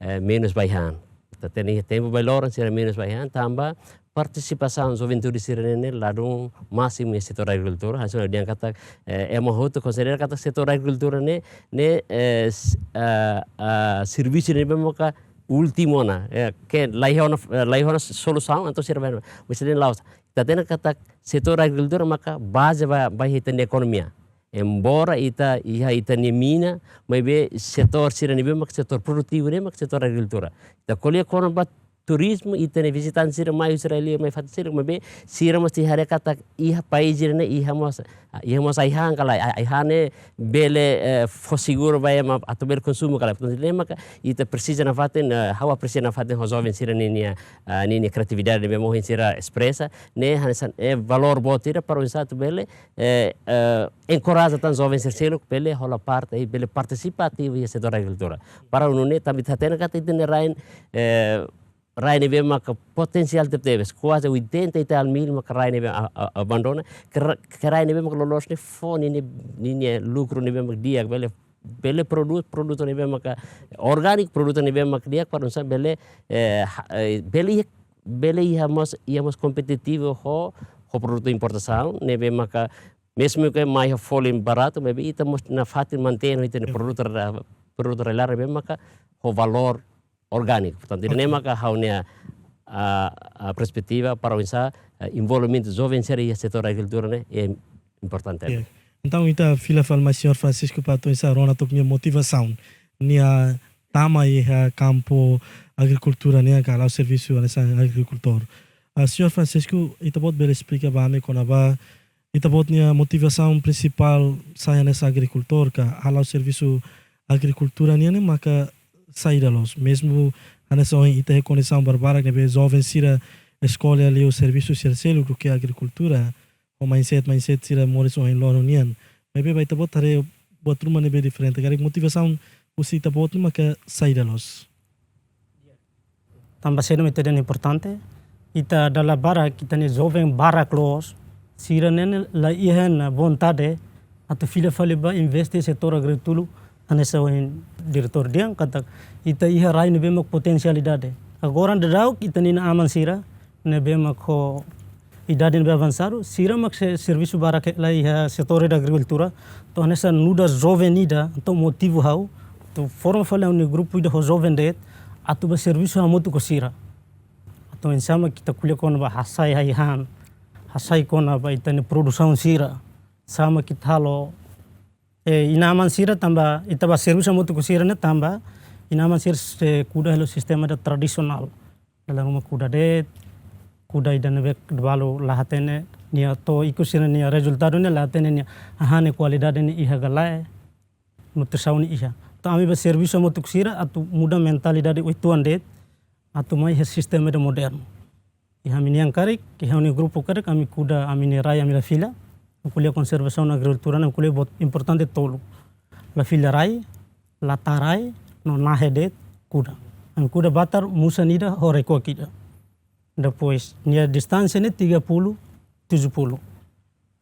eh, menus ba ai-han. Ita hatene iha tempu ba ai-loron sira menus ba ai-han, tanba partisipasaun juventude sira-ne'e ne'e ladún másimu iha setór agrikultura, hanesan ha'u dehan katak, eh, ema hotu konsidera katak setór agrikultura ne'e, ne'e, eh, s-, ah, ah, servisu ne'ebé maka últimu ona, eh, ke la iha ona, eh, la iha ona solusaun, entaun sira bele. Maibé la'ós. Ita hatene katak setór agrikultura maka baze ba, ba ita-nia ekonomia. Embora ita iha ita-nia mina, maibé setór sira ne'ebé mak setór produtivu ne'e mak setór agrikultura. Ita ko'alia kona-ba turizmu, ita-nia vizitante sira mai husi rai-liur, mai fatin seluk, maibé sira mós tenke haree katak iha país sira-ne'e iha mós, iha mós ai-han ka lae, ai-, ai-han ne'e bele, eh, fó seguru ba ema atu bele konsumu ka lae. Portantu, ne'e maka ita presiza nafatin, eh, ha'u apresia nafatin ho joven sira ninia, ah, ninia kriatividade ne'ebé mak ohin sira espresa, ne'e hanesan, eh, valór boot ida para oinsá atu bele, eh, eh, enkoraja tan joven sira seluk bele hola parte i bele partisipa ativu iha setór agrikultura. Para nune'e tanba ita hatene katak ita-nia rain, eh, rain ne'ebé maka potensiál tebetebes, kuaze oitenta e tal mil maka rain ne'ebé a-, a-, abandona, ke ra-, ke rain ne'ebé maka loloos ne'e fó ninia, ninia lukru ne'ebé mak di'ak, bele, bele prodús produtu ne'ebé maka orgániku, produtu ne'ebé mak di'ak, para nune'e bele, eh, ha-, eh, bele iha, bele iha mós, iha mós kompetitivu ho, ho produtu importasaun ne'ebé maka mezmu ke mai ho folin baratu, maibé ita mós nafatin mantein ita-nia produtu ra-, produtu rai-laran ne'ebé maka ho valór orgániku. Portantu, ida-ne'e maka ha'u-nia, ah, ah, perspetiva para oinsá, ah, envolvimentu joven sira iha setór agrikultura ne'e, eh, importante. Entaun, ita fila fali mai señór Francisco para atu oinsá rona tok nia motivasaun nia tama iha kampu agrikultura nian ka hala'o servisu hanesan agrikultór. Ah, señór Francisco, ita-boot bele esplika ba ami kona-ba ita-boot nia motivasaun prinsipál sai hanesan agrikultór ka hala'o servisu agrikultura nian ne'e maka saida loos. Mezmu hanesan ohin ita iha kondisaun barbarak ne'ebé joven sira eskolla liu servisu sira seluk duké agrikultura, ho mindset, mindset sira moris ohin loron nian. Maibé ba ita-boot haree buat ruma ne'ebé diferente. Karik motivasaun husi ita-boot ne'e maka saida loos. Tanba saida mak ita dehan importante, ita dala barak, ita-nia joven barak loos, sira-ne'e la iha ona vontade atu fila fali ba investe setór agrikultura, hanesan ohin diretór dehan katak ita iha rain ne'ebé mak potensialidade. Agora daudaun ita-nia aman sira ne'ebé mak ho idade ne'ebé avansadu, sira mak sei servisu barak hela iha setór ida agrikultura. Entaun hanesan nu'udar joven ida, entaun motiva ha'u atu forma fali ha'u-nia grupu ida ho joven de'it, atu bá servisu hamutuk ho sira. Atu oinsá mak ita ko'alia kona-ba hasai ai-han, hasai kona-ba ita-nia produsaun sira, oinsá mak ita halo, eh, inan-aman sira tanba ita bá servisu hamutuk ho sira ne'e tanba inan-aman sira sei kuda hela sistema ida tradisionál. Dala ruma kuda de'it, kuda ida ne'ebé balu la hatene nia, to'o ikus sira-nia rezultadu ne'e la hatene nia hahán nia kualidade ne'e iha ka lae, nutrisaun ne'e iha. Entaun ami bá servisu hamutuk ho sira atu muda mentalidade oituan de'it, atu mai iha sistema ida modernu. Iha ami-nian karik, iha ha'u-nia grupu karik, ami kuda ami-nia rai, ami la fila. Ami ko'alia konservasaun agrikultura, ami ko'alia buat importante tolu. La fila rai, la tara ai, no nahe de'it, kuda. Ami kuda batar musan ida ho rekuak ida. Depois, nia distánsia ne'e tiga puluh, tujuh puluh.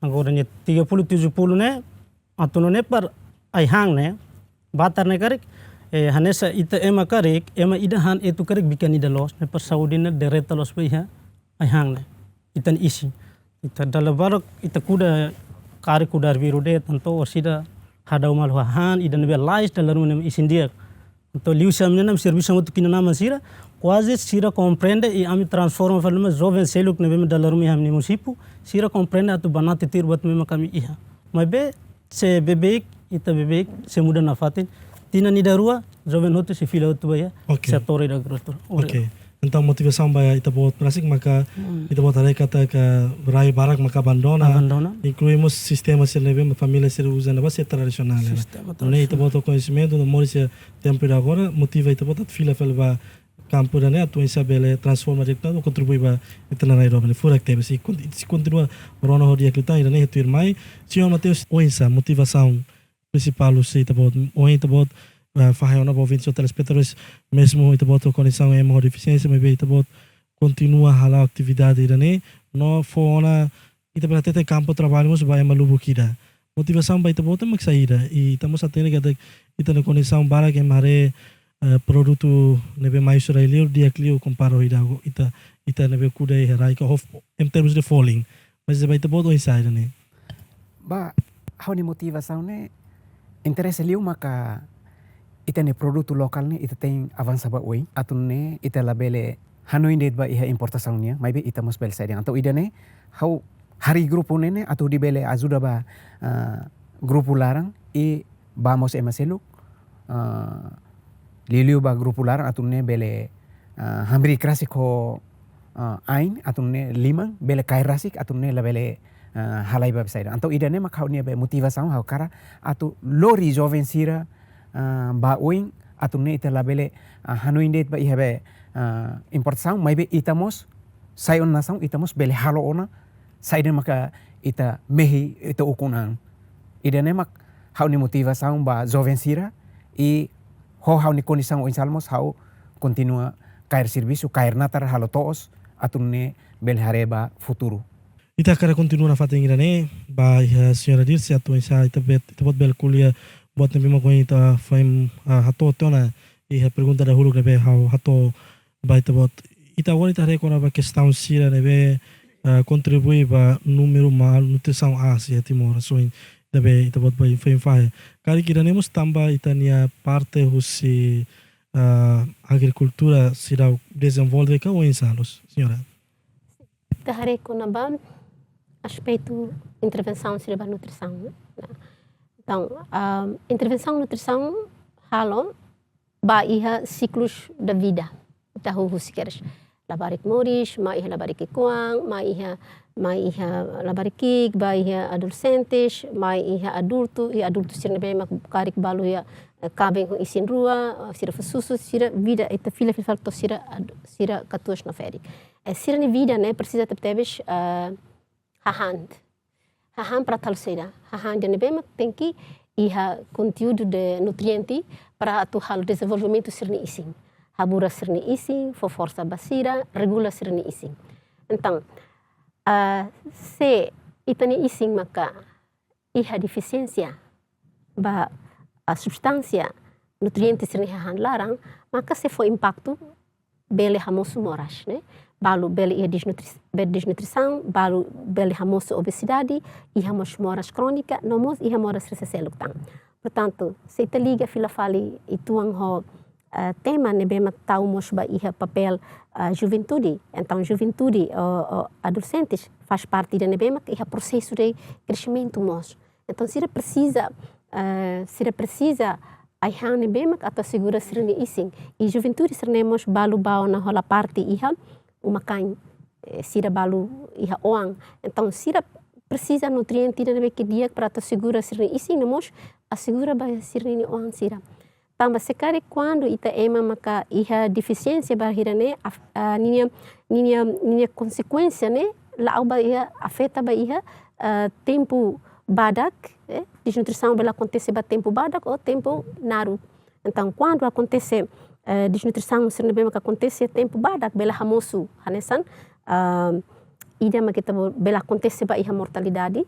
Agora nia tiga puluh, tujuh puluh ne'e, atu nune'e para ai-han ne'e, batar ne'e karik, eh, hanesan ita ema karik, ema ida han etu karik bikan ida loos, ne'e para saúde ne'e direta loos ba iha ai-han ne'e. Ita-nia isin. Ita dala barak, ita kuda karik kuda arbiru de'it, entaun orsida hadau malu hahán, ida ne'ebé lais dala ruma ne'e isin di'ak. Entaun liuhusi ami-nian servisu hamutuk ho inan-aman sira, kuaze sira komprende i ami transforma fali mak joven seluk ne'ebé mak dala ruma iha ami-nia munisípiu, sira komprende atu banati tuir buat ne'ebé mak ami iha. Maibé, se beibeik, ita beibeik, sei muda nafatin, tinan ida rua, joven hotu sei fila hotu ba iha, Oke. setór ida agrikultura. Oke. Entaun motivasaun ba ita-boot rasik maka Hmm. ita-boot haree katak rai barak maka abandona. Abandona. Inklui mós sistema sira ne'ebé mak família sira uza ne'ebá sei tradisionál, ne'e. Sistema Nune'e tradisionál. ita-boot ho koñesimentu, no moris iha tempu ida agora, motiva ita-boot atu fila fali ba kampu ida-ne'e atu oinsá bele transforma di'ak liután, kontribui ba ita-nia rai doben. Furak tebes, sei kon-, sei kontinua rona ho di'ak liután, ida-ne'e tuirmai. Señór Mateus, oinsá motivasaun prinsipál husi ita-boot, ohin ita-boot, eh, fahe ona ba ouvintes no telespetadores, mezmu ita-boot ho kondisaun ema ho defisiénsia, maibé ita-boot kontinua hala'o atividade ida-ne'e, no fó ona, ita bele hatete kampu traballu mós ba ema lubuk ida. Motivasaun ba ita-boot mak saida, i ita mós hatene katak ita-nia kondisaun barak ema haree, eh, produtu ne'ebé mai husi rai-li'ur di'ak liu kompara ho ida agora ita, ita ne'ebé kuda iha rai ka ho, em termos de folin. Mas ba ita-boot oinsá ida-ne'e? Ba, ha'u-nia motivasaun ne'e interese liu maka ita-nia produtu lokál ne'e ita tenke avansa ba oin. Atu nune'e ita labele hanoin de'it ba iha importasaun nian, maibé ita mós bele sai de'it. Entaun ida-ne'e, ha'u harii grupu ne'e ne'e atu hodi bele ajuda ba, ah, grupu laran i ba mós ema seluk, ah, liuliu ba grupu laran atu nune'e bele, ah, hamriik rasik ho, ah, ain, atu nune'e liman, bele kaer rasik, atu nune'e labele, ah, halai ba saida. Entaun ida-ne'e mak ha'u-nia be motivasaun ha'u hakarak atu lori joven sira, ah, ba oin, atu nune'e ita labele, ah, hanoin de'it ba iha be, ah, importasaun, maibé ita mós, sai ona nasaun, ita mós bele halo ona, saida maka ita mehi, ita ukun an. Ida-ne'e mak ha'u-nia motivasaun ba joven sira, i ho ha'u-nia kondisaun oinsá mós ha'u kontinua kaer servisu, kaer natar halo to'os, atu nune'e bele haree ba futuru. Ita hakarak kontinua nafatin ida-ne'e, ba iha señora Dirce, atu oinsá ita bet, ita-boot bele ko'alia buat ne'ebé mak ohin ita foin, ah, hato'o tiha ona, iha pergunta dahuluk ne'ebé ha'u hato'o ba ita-boot. Ita agora ita haree kona-ba kestaun sira ne'ebé, ah, kontribui ba númeru malnutrisaun aas iha Timor, so in, ne'ebé ita-boot bá info, info. Karik ida-ne'e mós tanba ita-nia parte husi, ah, agrikultura seidauk dezenvolve ka oinsá loos, señora? Ita haree kona-ba aspetu intervensaun sira ba nutrisaun, ne'e? Entaun, ah, intervensaun nutrisaun halo ba iha siklus da vida. Ita hahú husi kedas labarik moris, mai iha labarik ki'ikoan, mai iha, mai iha labarik ki'ik, ba iha adolexentes, mai iha adultu, i adultu sira ne'ebé mak karik balu iha, eh, kaben ho isin rua, eh, sira fó susu, sira vida, ita fila fila fali to'o sira ad-, sira katuas no ferik. Eh, sira-nia vida ne'e presiza tebetebes, eh, hahán. Hahán para atu halo saida? Hahán ida ne'ebé mak tenke iha konteúdu de nutriente para atu halo dezenvolvimentu sira-nia isin. Haburas sira-nia isin, fó forsa ba sira, regula sira-nia isin. Entaun, ah, se ita-nia isin maka iha defisiénsia ba, ah, substánsia nutriente sira-nia hahán laran, maka sei fó impaktu bele hamosu moras, ne'e? balu bele iha desnutri-, bele desnutrisaun, balu bele hamosu obesidade, iha mós moras krónika, no mós iha moras sira seluk tan. Portantu, se ita liga fila fali uitoan ho, eh, tema ne'ebé mak tau mós ba iha papél, eh, juventude. Entaun, juventude, o, o, adolexentes, faz parte ida ne'ebé mak iha prosesu de kreximentu mós. Entaun, sira presiza, eh, sira presiza ai-han ne'ebé mak atu asegura sira-nia isin. I juventude sira-ne'e mós balu ba ona hola parte iha uma-kain, eh, sira balu iha oan. Entaun, sira presiza nutriente ida ne'ebé ke di'ak para atu asegura sira-nia isin, no mós asegura ba sira-nia oan sira. Tanba se karik kuandu ita ema maka iha defisiénsia bainhira ne'e, af-, ah, ninia, ninia, ninia konsekuénsia ne'e la'o ba iha, afeta ba iha, ah, tempu badak, eh, desnutrisaun bele akontese ba tempu badak ou tempu naruk. Entaun, kuandu akontese, eh, desnutrisaun sira ne'ebé maka akontese tempu badak, bele hamosu hanesan, ah, ida mak ita bo-, bele akontese ba iha mortalidade,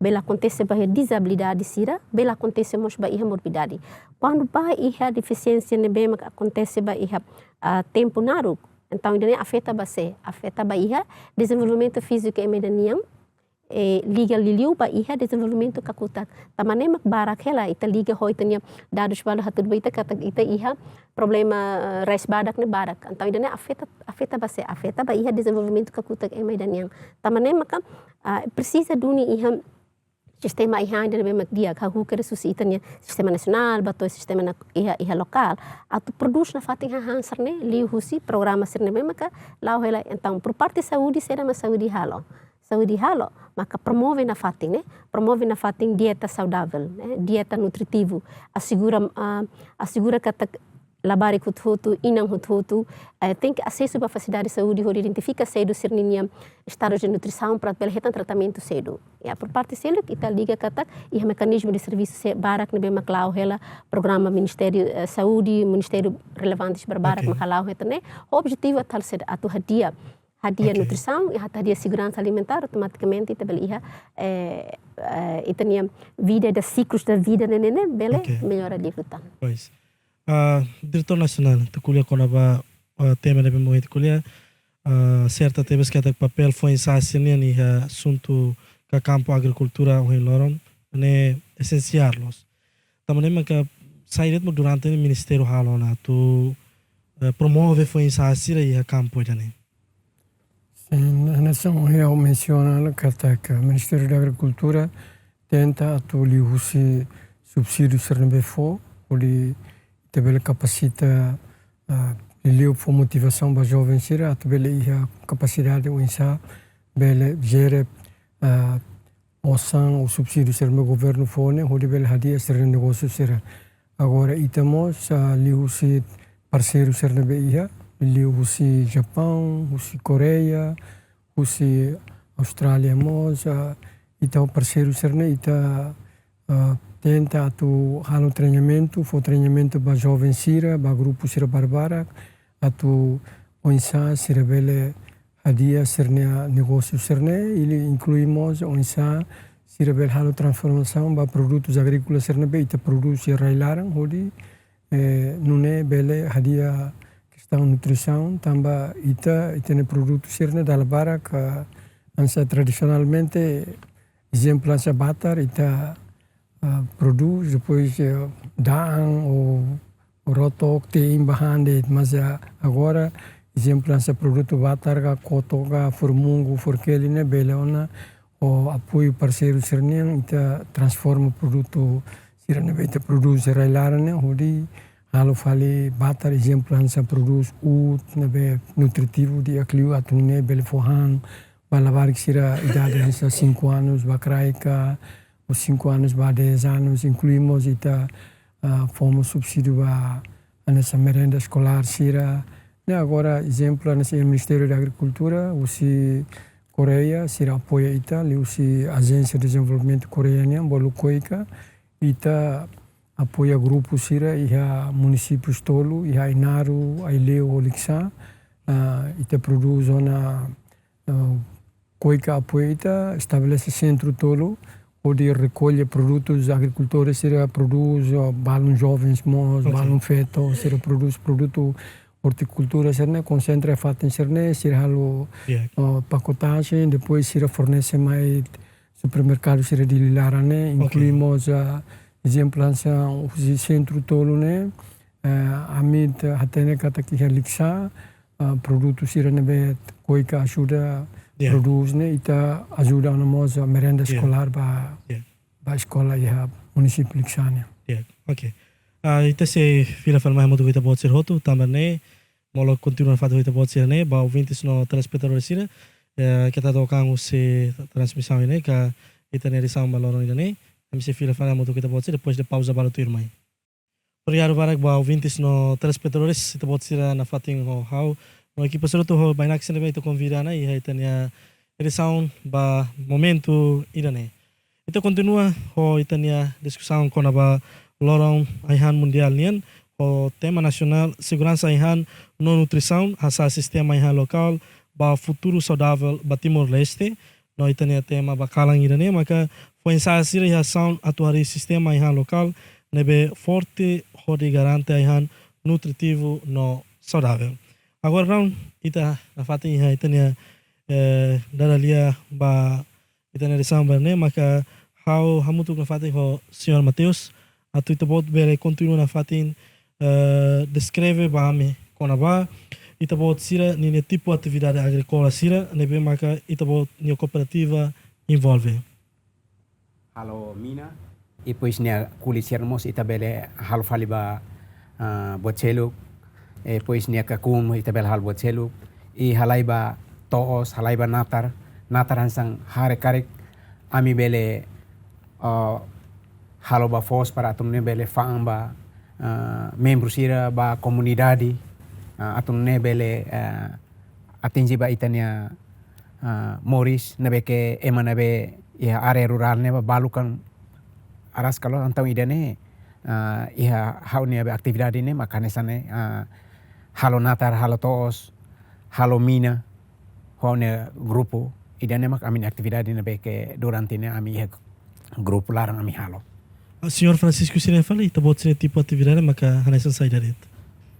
bele akontese ba iha dizabilidade sira, bele akontese mós ba iha morbidade. Kuandu ba iha defisiénsia ne'ebé mak akontese ba iha, ah, tempu naruk, entaun ida-ne'e afeta ba sé, afeta ba iha dezenvolvimentu fíziku ema ida nian, eh, liga liuliu ba iha dezenvolvimentu kakutak. Tanba ne'e mak barak hela ita liga ho ita-nia dadus balu hatudu ba ita katak ita iha problema, eh, rais badak ne'e barak. Entaun ida-ne'e afeta, afeta ba sé, afeta ba iha dezenvolvimentu kakutak ema ida nian. Tanba ne'e maka, ah, presiza duni iha sistema ai-han ida ne'ebé mak di'ak, hahú kedas husi ita-nia sistema nasionál ba to'o sistema na-, iha, iha lokál. Atu prodús nafatin hahán sira-ne'e liuhusi programa sira ne'ebé maka la'o hela. Entaun, por parte saúde, saida mak saúde halo? Saúde halo maka promove nafatin, ne'e, promove nafatin dieta saudável, ne'e, dieta nutritivu, asegura, ah, asegura katak labarik hotu-hotu, inan hotu-hotu, eh, tenke asesu ba fasilidade saúde hodi identifika sedu sira-ninia estadu de nutrisaun para bele hetan tratamentu sedu. Ya, por parte seluk ita liga katak iha mekanizmu de servisu se-, barak ne'ebé mak la'o hela programa Ministériu, eh, Saúde, ministériu relevantes barak Ok. mak la'o hetan ne'e, objetivu atu halo saida, atu hadi'a, hadi'a Ok. nutrisaun, i atu hadi'a seguransa alimentár, automatikamente ita bele iha, eh, eh, ita-nia vida, ida siklus da vida ne'e, ne'e, ne'e, bele Ok. mellora liután. Pois. Ah, Diretór Nasionál, ita ko'alia kona-ba, ah, tema ne'ebé mak ita ko'alia, ah, serta tebes katak papél foin-sa'e sira-nian iha asuntu ka kampu agrikultura ohin loron ne'e esensiál loos. Tanba ne'e maka sai de'it mak durante ne'e ministériu halo ona atu, eh, promove foin-sa'e sira iha kampu ida-ne'e. Sin, hanesan ohin ha'u mensiona katak Ministériu da Agrikultura tenta atu liuhusi subsídiu sira ne'ebé fó, hodi ita bele kapasita, ah, liuliu fó motivasaun ba joven sira atu bele iha kapasidade oinsá bele jere, ah, osan ou subsídiu sira ne'ebé governu fó ne'e hodi bele hadi'a sira-nia negósiu sira. Agora ita mós, ah, liuhusi parseiru sira ne'ebé iha, liuhusi Japaun, husi Koreia, husi Austrália mós, ah, ita ho parseiru sira-ne'e ita, ah, tenta atu halo treinamentu, fó treinamentu ba joven sira, ba grupu sira barbarak, atu oinsá sira bele hadi'a sira-nia negósiu sira-ne'e, i inklui mós oinsá sira bele halo transformasaun ba produtus agríkola sira ne'ebé ita prodús iha rai-laran, hodi, eh, nune'e bele hadi'a kestaun nutrisaun, tanba ita, ita-nia produtu sira-ne'e dala barak, ah, hanesan tradisionalmente, ezemplu hanesan batar, ita, ah, prodús, depois, eh, da'an ou, ou rotok, te'in, ba han de'it, mas, ah, agora, ezemplu hanesan produtu batar ka koto ka formungu, forkeli ne'e bele ona ho apoiu parseiru sira-nian, ita transforma produtu sira ne'ebé ita prodús iha rai-laran ne'e, hodi halo fali batar, ezemplu hanesan prodús uut ne'ebé nutritivu di'ak liu atu nune'e bele fó han ba labarik sira idade hanesan cinco anos ba kraik ka, ou cinco anos ba dez anos, inklui mós ita, ah, fó mós subsídiu ba hanesan merenda eskolár sira. Ne'e agora, ezemplu, hanesan Ministériu da Agrikultura, husi Koreia, sira apoia ita, liuhusi Ajénsia Dezenvolvimentu Koreia nian, bolu KOICA, ita apoia grupu sira iha munisípius tolu, iha Ainaro, Aileu, Likisá, ah, ita prodús ona, ah, KOICA apoia ita estabelese sentru tolu, hodi rekolle produtus agrikultór sira prodús, ah, balun jovens mós, Ok. balun feto, sira prodús produtu ortikultura sira-ne'e, konsentra fatin sira-ne'e, sira halo, di'ak, ah, pakotajen, depois sira fornese mai supermerkadu sira Dili laran ne'e, oke, inklui mós, ah, ezemplu hanesan husi sentru tolu ne'e, eh, ami hatene katak iha Likisá, ah, produtu sira ne'ebé KOICA ajuda, di'ak, produz ne'e, ita ajuda ona mós merenda, di'ak, eskolár ba, di'ak, ba eskola iha munisípiu Likisá nian. Di'ak, oke. Ah, ita sei fila fali mai hamutuk ho ita-boot sira hotu, tanba ne'e, molok kontinua nafatin ho ita-boot sira-ne'e, ba ouvintes no telespetadores sira, eh, keta dook an husi transmisaun ne'e, ka ita-nia edisaun ba loron ida-ne'e, ami sei fila fali hamutuk ho ita-boot sira, depois de pauza balu tuirmai. Obrigadu barak ba ouvintes no telespetadores, ita-boot sira nafatin ho ha'u no ekipa sira hotu ho bainaka sira ne'ebé ita konvida ona iha ita-nia edisaun ba momentu ida-ne'e. Ita kontinua ho ita-nia diskusaun kona-ba loron ai-han mundiál nian, ho tema nasionál seguransa ai-han no nutrisaun, hasa'e sistema ai-han lokál ba futuru saudavel ba Timor-Leste, no ita-nia tema ba kalan ida-ne'e maka foin-sa'e sira iha asaun atu harii sistema ai-han lokál ne'ebé forte hodi garante ai-han nutritivu no saudavel. Agora daudaun ita nafatin iha ita-nia, eh, dada lia ba ita-nia edisaun ba ne'e, maka ha'u hamutuk nafatin ho señór Mateus, atu ita-boot bele kontinua nafatin, eh, deskreve ba ami kona-ba ita-boot sira ninia tipu atividade agríkola sira ne'ebé maka ita-boot nia kooperativa envolve. Halo mina, i depois nia kulit sira mós ita bele halo fali ba, ah, buat seluk, i depois nia kakun mós ita bele halo buat seluk, i halai ba to'os, halai ba natar, natar hanesan hare karik, ami bele, ah, halo ba foos para atu nune'e bele fa'an ba, ah, membru sira ba komunidade, ah, atu nune'e bele, ah, atinje ba ita-nia, ah, moris, ne'ebé ke ema ne'ebé iha área rurál ne'ebá balu kan araska loos, entaun ida-ne'e, ah, iha ha'u-nia be atividade ne'e maka hanesan ne'e, ah, halo natar, halo to'os, halo mina, ho ha'u-nia grupu, ida-ne'e maka ami-nia atividade ne'ebé ke durante ne'e ami iha grupu laran ami halo. Ah, señór Francisco sira fali, ita-boot sira tipu atividade maka hanesan saida de'it?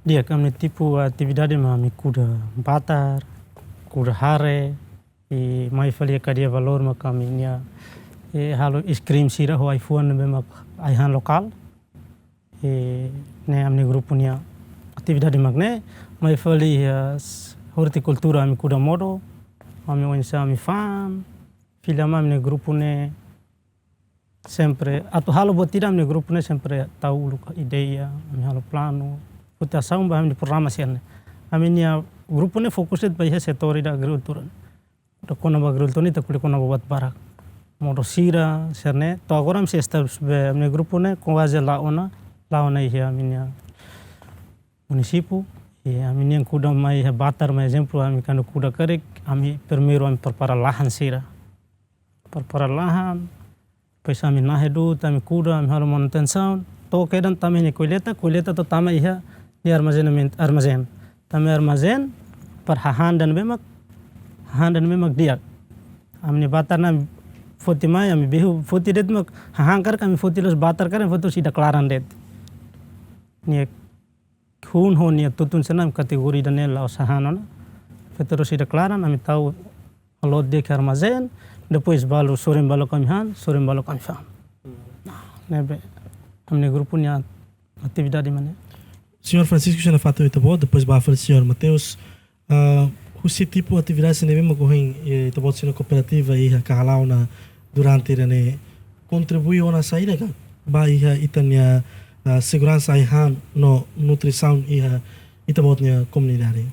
Di'ak, ami tipu atividade mak ami kuda batar, kuda hare, i mai fali iha kadeia valór maka ami-nia, eh, halo es krim sira ho ai-fuan ne'ebé mak ai-han lokál. I ne'e ami-nia grupu nia atividade mak ne'e, mai fali iha s-, ortikultura ami kuda modo, ami oinsá ami fa'an, fila mai ami-nia grupu ne'e sempre, atu halo buat ida ami-nia grupu ne'e sempre tau uluk ideia, ami halo planu, foti asaun ba ami-nia programa sira-ne'e. Ami-nia grupu ne'e fokus de'it ba iha setór ida agrikultura. Atu kona-ba agrikultura ne'e ita ko'alia kona-ba buat barak. Modo sira, sira-ne'e, to'o agora ami sei establish be ami-nia grupu ne'e kuaze la'o ona, la'o ona iha ami-nia munisípiu, i ami-nian kuda mai iha batar mai, ezemplu, ami kuandu kuda karik, ami primeiru ami prepara lahan sira. Prepara lahan, depois ami nahe du'ut, ami kuda, ami halo manutensaun, to'o kedan tama iha nia kolleita, kolleita to'o tama iha nia armazenamentu, armazén. Tama iha armazén, para hahán ida-ne'ebé mak, hahán ida-ne'ebé mak di'ak. Ami-nia batar ne'e ami foti mai, ami behu foti de'it mak, hahán karik ami foti loos, batar karik ami foti loos ida klaran de'it. Nia hun ho nia tutun sira-ne'e ami kategoria ida-ne'e la'ós hahán ona. Foti loos ida klaran, ami tau load de'it iha armazén, depois balu sorin balu ami han, sorin balu ami fa'an. Nah, ne'ebé ami-nia grupu nia atividade mak ne'e. Señór Francisco, sira nafatin ho ita-boot, depois ba fali señór Mateus. Ah, husi tipu atividade sira ne'ebé mak ohin, eh, ita-boot sira-nia kooperativa iha ka hala'o ona durante ida-ne'e kontribui ona saida ka ba iha ita-nia, ah, seguransa ai-han no nutrisaun iha ita-boot nia komunidade?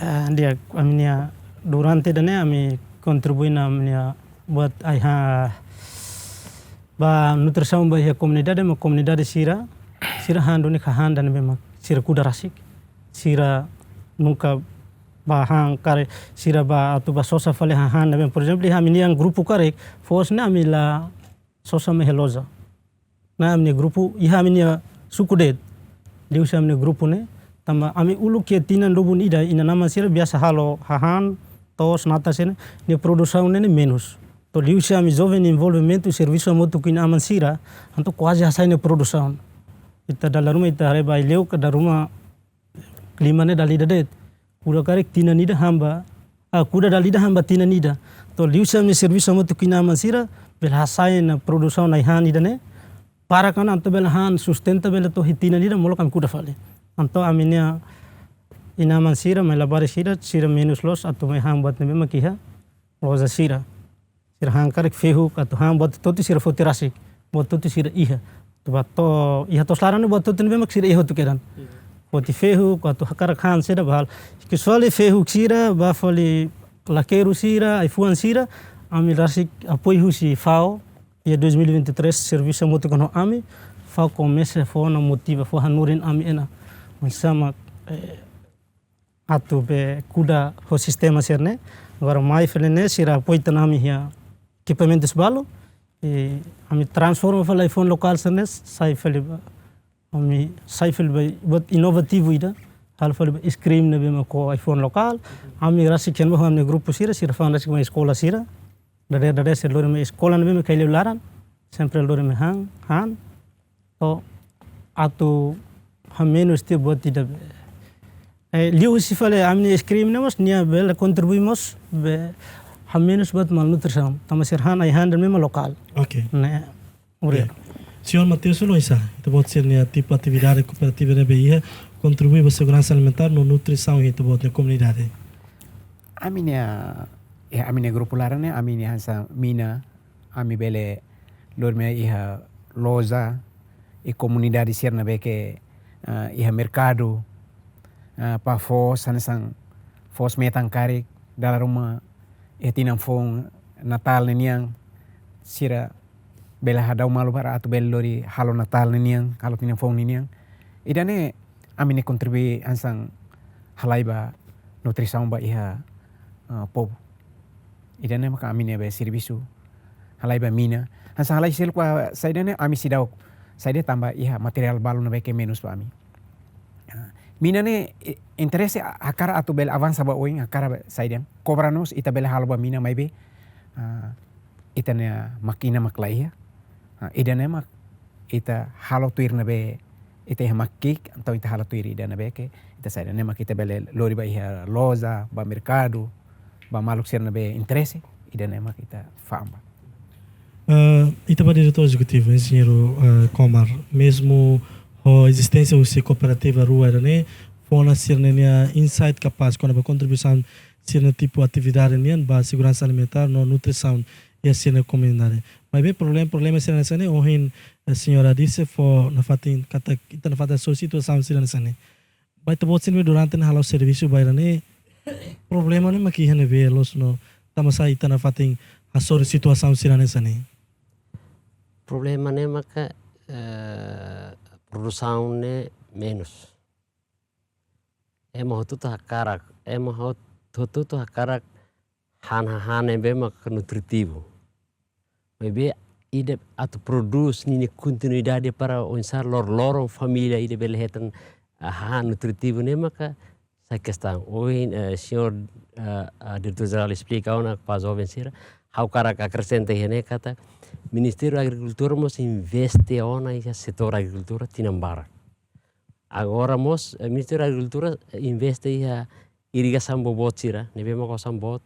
Ah, di'ak, ami-nia durante ida-ne'e ami kontribui ona ami-nia buat ai-han ba nutrisaun ba iha komunidade, mak komunidade sira, sira han duni hahán ida-ne'ebé mak sira kuda rasik. Sira nunka ba han karik, sira ba atu ba sosa fali hahán ida-ne'ebé, por ezemplu, iha ami-nia grupu karik, foos ne'e ami la sosa mai iha loja. Nah, ami-nia grupu, iha ami-nia suku de'it. Liuhusi ami-nia grupu ne'e, tanba ami uluk iha tinan dua ribus ida, inan-aman sira biasa halo hahán, to'os, natar sira-ne'e, nia produsaun ne'e menus. To'o liuhusi ami joven envolvimentu servisu hamutuk ho inan-aman sira, entaun kuaze hasai nia produsaun. Ita dala ruma ita haree ba Aileu, ka dala ruma, klima ne'e dala ida de'it. Kuda karik tinan ida han ba, ah, kuda dala ida han ba tinan ida. Entaun liuhusi ami-nia servisu hamutuk ho inan-aman sira, bele hasai ona produsaun ai-han ida-ne'e, para kan entaun bele han sustenta bele to'o iha tinan ida molok ami kuda fali. Entaun ami-nia inan-aman sira, mai labarik sira, sira menus loos atu mai han buat ne'ebé mak iha loja sira. Sira han karik fehuk atu han buat hotu-hotu sira foti rasik, buat hotu-hotu sira iha. Atu ba to'o iha to'os laran ne'e buat hotu-hotu ne'ebé mak sira iha hotu kedan. Foti fehuk atu hakarak han saida ba halo. Kecuali fehuk sira, ba fali lakeru sira, ai-fuan sira, ami rasik apoiu husi fao, iha dois mil e vinte e três, servisu hamutuk ho ami, fao komesa fó ona motiva, fó hanorin ami ona. Oinsá mak, eh, atu bele kuda ho sistema sira-ne'e. Agora mai fali ne'e sira apoiu tan ami iha ekipamentus balu. I ami transforma fali ai-fuan lokál sira-ne'e, sai fali ba, ami sai fali ba buat inovativu ida, halo fali ba ice cream ne'ebé mak ho ai-fuan lokál. Ami rasik hein ba ho ami-nia grupu sira, sira fa'an rasik mai eskola sira. Dadeer-dadeer sira lori mai eskola ne'ebé mak iha liu laran, sempre lori mai han, han. To'o atu hamenus tiha buat ida be. Eh, liuhusi fali ami-nia ice cream ne'e mós, nia bele kontribui mós be hamenus buat malnutrisaun. Tanba sira han ai-han ida ne'ebé mak lokál. Ok. Ne'e, obrigadu. Bien. Señór Mateus, oinsá ita-boot sira-nia tipu atividade kooperativa ne'ebé iha kontribui ba seguransa alimentár no nutrisaun iha ita-boot nia komunidade? Ami-nia, eh, ami-nia grupu laran ne'e, ami-nia hanesan mina, ami bele lori mai iha loja, iha komunidade sira ne'ebé ke, ah, iha merkadu, ah, para foos, hanesan foos metan karik, dala ruma iha tinan foun Natál ninian, sira bele hadau malu para atu bele lori halo Natál ninian, halo tinan foun ninian. Ida-ne'e ami-nia kontribui hanesan halai ba nutrisaun ba iha, ah, povu. Ida-ne'e maka ami-nia be servisu halai ba mina. Hanesan halai seluk ba saida ne'e ami seidauk saida tanba iha materiál balu ne'ebé ke menus ba ami. Ah, mina ne'e, eh, interese a-, hakarak atu bele avansa ba oin, hakarak ba saida. Kobra mós ita bele halo ba mina maibé, ah, ita-nia mákina mak la iha. Ah, ida-ne'e mak ita halo tuir ne'ebé ita iha mak ki'ik, entaun ita halo tuir ida ne'ebé ke ita saida, ne'e mak ita bele lori ba iha loja, ba merkadu, ba maluk sira ne'ebé interese, ida-ne'e mak ita fa'an ba. Ah, ita ba diretór ezekutivu, enjeñeiru, ah, Komar, mezmu ho ezisténsia husi kooperativa rua ida-ne'e, fó ona sira-nia insight kapás kona-ba kontribuisaun sira-nia tipu atividade nian ba seguransa alimentár no nutrisaun iha sira-nia komunidade. Maibé problema, problema sira hanesan ne'e, ohin, eh, señora disse fó nafatin katak ita nafatin hasoru situasaun sira hanesan ne'e. Ba ita-boot sira ne'ebé durante ne'e halo servisu ba ida-ne'e, problema ne'e mak iha ne'ebé loos no tanbasá ita nafatin hasoru situasaun sira hanesan ne'e? Problema ne'e maka, eh, produsaun ne'e menus. Ema hotu-hotu hakarak, ema hot-, hotu-hotu hakarak han hahán ne'ebé maka nutritivu. Maibé ida atu prodús ninia kontinuidade para oinsá lor-loron família ida bele hetan, ah, hahán nutritivu ne'e maka sai kestaun. Ohin, eh, señór, eh, eh, diretór jerál esplika ona ba joven sira, ha'u hakarak akresenta iha ne'e katak Ministériu Agrikultura mós investe ona iha setór agrikultura tinan barak. Agora mós, eh, Ministériu Agrikultura, eh, investe iha irrigasaun boboot sira, ne'ebé mak osan boot.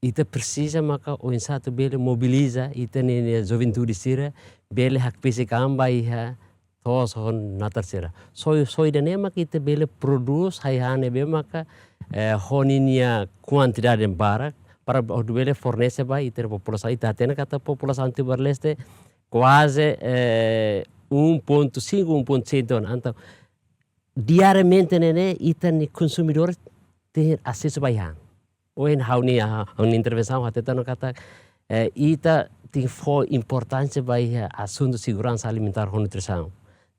Ita presiza maka oinsá atu bele mobiliza ita-nia, nia juventude sira, bele hakbesik an ba iha to'os ho natar sira. Só, só ida-ne'e mak ita bele prodús ai-han ne'ebé maka, eh, ho ninia kuantidade barak, para atu bele fornese ba ita-nia populasaun. Ita hatene katak populasaun Timor-Leste kuaze, eh, um ponto cinco, um ponto seis tona. Entaun, diariamente ne'e ne'e ita-nia konsumidór tenke asesu ba ai-han. Ohin ha'u-nia, ha'u-nia intervensaun hateten ona katak, eh, ita tenke fó importánsia ba iha asuntu seguransa alimentár ho nutrisaun.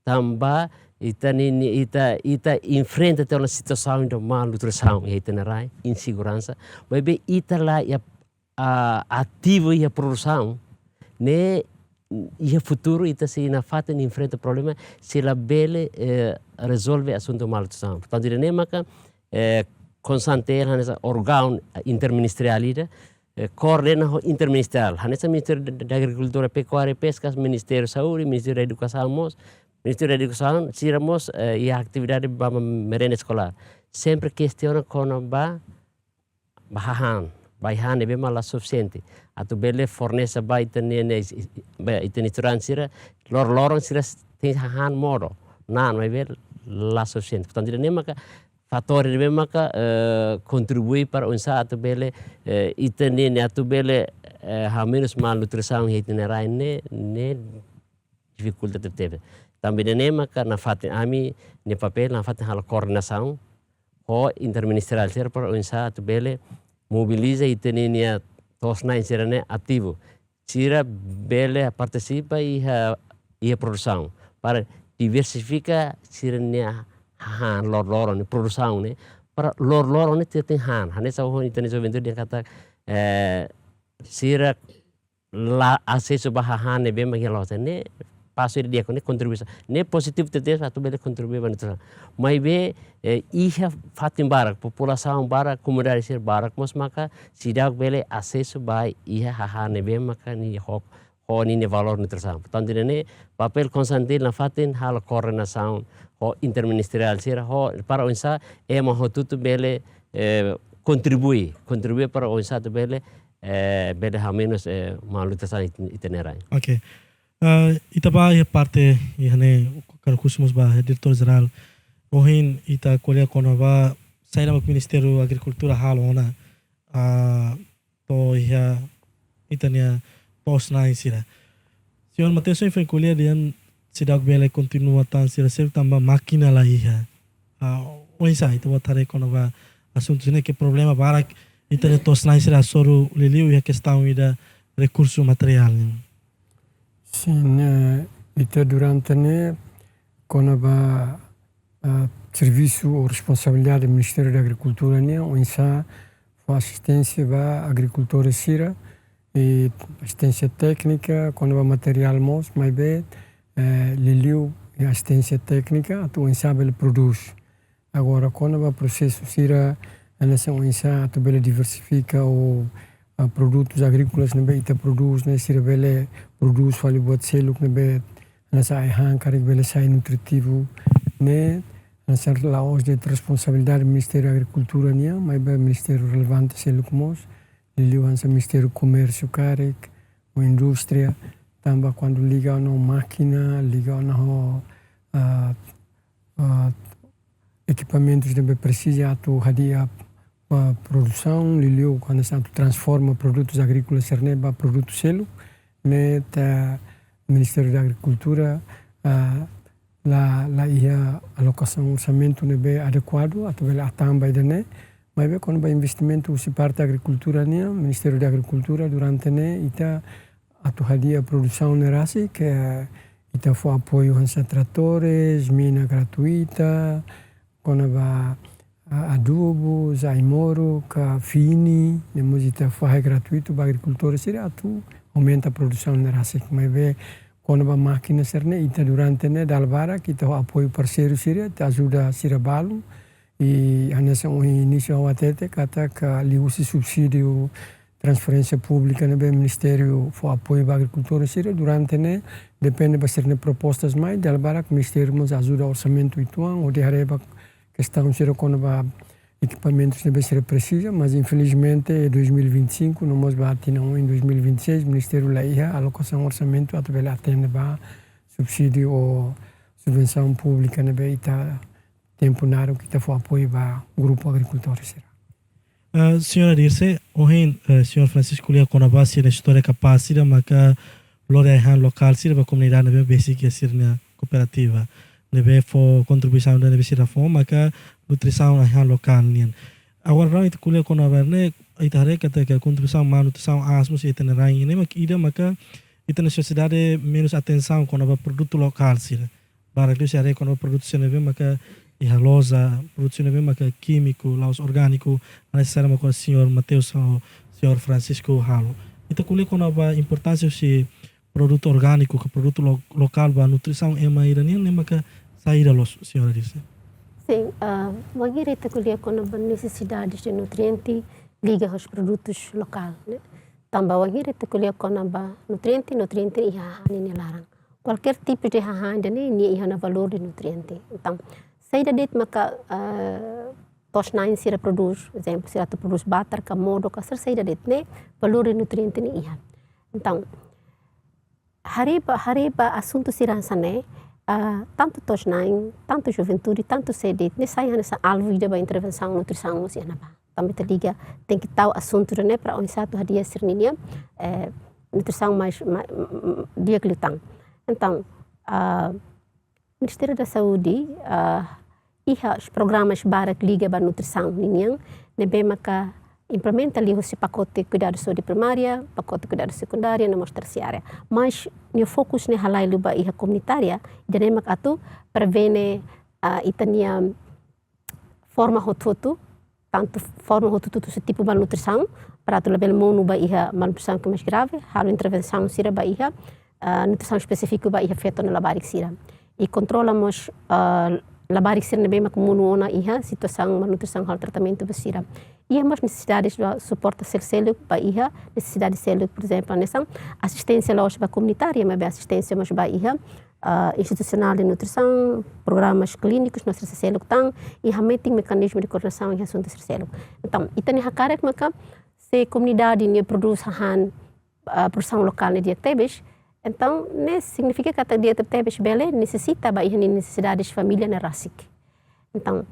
Tanba ita-nia, nia, ita, ita enfrenta tiha ona situasaun de malnutrisaun iha ita-nia rai, inseguransa. Maibé ita la iha, ah, ativu iha produsaun, ne'e iha futuru ita sei nafatin enfrenta problema, sei labele, eh, rezolve asuntu malnutrisaun. Portantu, ida-ne'e maka, eh, konsanteel hanesan órgaun, eh, interministeriál ida, eh, koordena ho interministeriál. Hanesan Ministériu da, da Agrikultura, Pekuária i Peskas, Ministériu Saúde, Ministériu da Edukasaun mós, Ministériu Edukasaun, sira mós, eh, iha atividade ba merenda eskolár. Sempre kestiona kona-ba, ba hahán, ba hahán ne'ebé mak la sufisiente. Atu bele fornese ba ita-nia, nia, ba ita-nia estudante sira, lor-, loron sira tenke hahán modo. Na'an, maibé la sufisiente. Portantu, ida-ne'e maka fatór ne'ebé maka, eh, kontribui para oinsá atu bele, eh, ita-nia, nia atu bele, eh, hamenus malnutrisaun iha ita-nia rain ne'e, ne'e difikulta tebetebes. Tanba ida-ne'e maka nafatin ami-nia papél, nafatin halo koordenasaun ho interministeriál sira para oinsá atu bele mobiliza ita-nia, nia to'os-na'in sira-ne'e ativu. Sira bele partisipa iha, iha produsaun. Para diversifika sira-nia hahán lor-, loron ne'e produsaun ne'e. Para lor-, loron ne'e sira tenke han. Hanesan ohin ita-nia juventude dehan katak, eh, sira la asesu ba hahán ne'ebé mak iha loja ne'e, pasu ida di'ak ne'e kontribuisaun. Ne'e pozitivu tebes atu bele kontribui ba nutrisaun. Maibé, eh, iha fatin barak, populasaun barak, komunidade sira barak, mós maka seidauk bele asesu ba iha hahán ne'ebé maka nia ho, ho ninia valór nutrisaun. Portantu, ida-ne'e papél konstantil nafatin halo koordenasaun ho interministeriál sira, ho para oinsá ema hotu-hotu bele, eh, kontribui, kontribui para oinsá atu bele, eh, bele hamenus, eh, malnutrisaun it-, ita-nia rain. Oke. Ah, ita ba iha parte iha ne'e, ha'u hakarak husu mós ba Diretór Jerál. Ohin ita ko'alia kona-ba saida mak Ministériu Agrikultura halo ona, ah, to'o iha ita-nia to'os-na'in sira. Señór Mateus, ohin foin ko'alia dehan seidauk bele kontinua tan sira seluk tanba mákina la iha. Ah, oinsá ita-boot haree kona-ba asuntu ne'e, ke problema barak ita-nia to'os-na'in sira hasoru liuliu iha kestaun ida rekursu materiál nian. Sin, eh, ita durante ne'e kona-ba, ah, servisu ou responsabilidade Ministériu da Agrikultura nian, oinsá fó asisténsia ba agrikultór sira, i asisténsia téknika, kona-ba materiál mós, maibé, eh, liuliu iha asisténsia téknika, atu oinsá bele prodús. Agora, kona-ba prosesu sira, hanesan oinsá atu bele diversifika ou, ah, produtus agríkolas ne'ebé ita prodús, ne'e sira bele prodús fali buat seluk ne'ebé hanesan ai-han karik bele sai nutritivu, ne'e hanesan la'ós de'it responsabilidade Ministériu Agrikultura nian, maibé ministériu relevante seluk mós, liuliu hanesan Ministériu Komérsiu karik, ou Indústria, tanba kuandu liga ona ho mákina, liga ona ho, ah, ah, ekipamentus ne'ebé presiza atu hadi'a, ah, produsaun, liuliu hanesan atu transforma produtus agríkolas sira-ne'e ba produtu seluk, ne'e ita Ministériu da Agrikultura, ah, la, la iha alokasaun orsamentu ne'ebé adekuadu atu bele hatán ba ida-ne'e. Maibé kona-ba investimentu husi parte agrikultura nian, Ministériu da Agrikultura durante ne'e ita atu hadi'a produsaun ne'e rasik, ita fó apoiu hanesan tratores, mina gratuita, kona-ba, ah, adubus, ai-moruk, ka fini, ne'e mós ita fahe gratuitu ba agrikultór sira atu aumenta produsaun ne'e rasik. Maibé kona-ba mákina sira-ne'e, ita durante ne'e dala barak ita fó apoiu parseiru sira, ita ajuda sira balun. I hanesan ohin inísiu ha'u hatete katak liuhusi subsídiu transferénsia públika ne'ebé ministériu fó apoiu ba agrikultór sira durante ne'e, depende ba sira-nia propostas mai, dala barak ministériu mós ajuda orsamentu uitoan hodi haree ba kestaun sira kona-ba ekipamentus ne'ebé sira presiza, mas infelizmente dois mil e vinte e cinco no mós ba tinan oin dois mil e vinte e seis, ministériu la iha alokasaun orsamentu atu bele atende ba subsídiu ou subvensaun públika ne'ebé ita tempu naruk ita fó apoiu ba grupu agrikultór sira. Ah, señora Dirce, ohin, eh, señór Francisco ko'alia kona-ba sira-nia istória kapás sira maka lori ai-han lokál sira ba komunidade ne'ebé besik iha sira-nia kooperativa. Ne'ebé fó kontribuisaun ida ne'ebé sira fó maka nutrisaun ai-han lokál nian. Agora, rau ita ko'alia kona-ba ne'e, ita haree katak kontribuisaun malnutrisaun aas mós iha ita-nia rain ne'e mak ida maka ita-nia sosiedade menus atensaun kona-ba produtu lokál sira. Barak liu sira haree kona-ba produtu sira ne'ebé maka iha loja, produtu sira ne'ebé maka kímiku, la'ós orgániku, hanesan saida mak señór Mateus ho señór Francisco halo. Ita ko'alia kona-ba importánsia husi produtu orgániku ka produtu lo-, lokál ba nutrisaun ema ida nian, ne'e maka saida loos, señora Dirce? Sin, ah, bainhira ita ko'alia kona-ba nesesidades de nutriente liga ho produtus lokál, ne'e. Tanba bainhira ita ko'alia kona-ba nutriente, nutriente iha hahán nia laran. kualkér tipu de hahán ida-ne'e, nia iha ona valór de nutriente. Entaun, saida de'it maka, eh, to'os-na'in sira prodús, ezemplu, sira atu prodús batar ka modo ka sira, saida de'it ne'e, valór de nutriente ne'e iha. Entaun, haree ba, haree ba asuntu sira hanesan ne'e, ah, tantu to'os-na'in, tantu juventude, tantu sé de'it, ne'e sai hanesan alvu ida ba intervensaun nutrisaun mós iha ne'ebá. Tanba ita liga, tenke tau asuntu ida-ne'e para oinsá atu hadi'a sira-ninia, eh, nutrisaun mais, ma-, m-, m-, di'ak liután. Entaun, ah, Ministériu da Saúde, ah, iha programa barak liga ba nutrisaun ninian, ne'ebé maka implementa liuhusi pakote kuidadu saúde primária, pakote kuidadu sekundária, no mós tersiária. Mas nia fokus ne'e halai liu ba iha komunitária, ida-ne'e mak atu prevene, ah, ita-nia forma hotu-hotu, tantu forma hotu-hotu husi tipu malnutrisaun, para atu labele monu ba iha malnutrisaun ke mais grave, halo intervensaun sira ba iha, ah, nutrisaun espesífiku ba iha feto no labarik sira. I kontrola mós, ah, labarik sira ne'ebé mak monu ona iha situasaun malnutrisaun, halo tratamentu ba sira. Iha mós nesesidades ba suporta seluk-seluk ba iha nesesidade seluk, por ezemplu, hanesan asisténsia la'ós ba komunitária, maibé asisténsia mós ba iha, ah, institusionál de nutrisaun, programas klínikus, no sira seluk tan, i hametin mekanizmu de koordenasaun iha asuntu sira seluk. Entaun, ita-nia hakarak maka se komunidade ne'e prodús hahán, ah, produsaun lokál ne'e di'ak tebes, entaun, ne'e signifika katak di'ak tebes bele nesesita ba iha nia nesesidades família ne'e rasik. Entaun,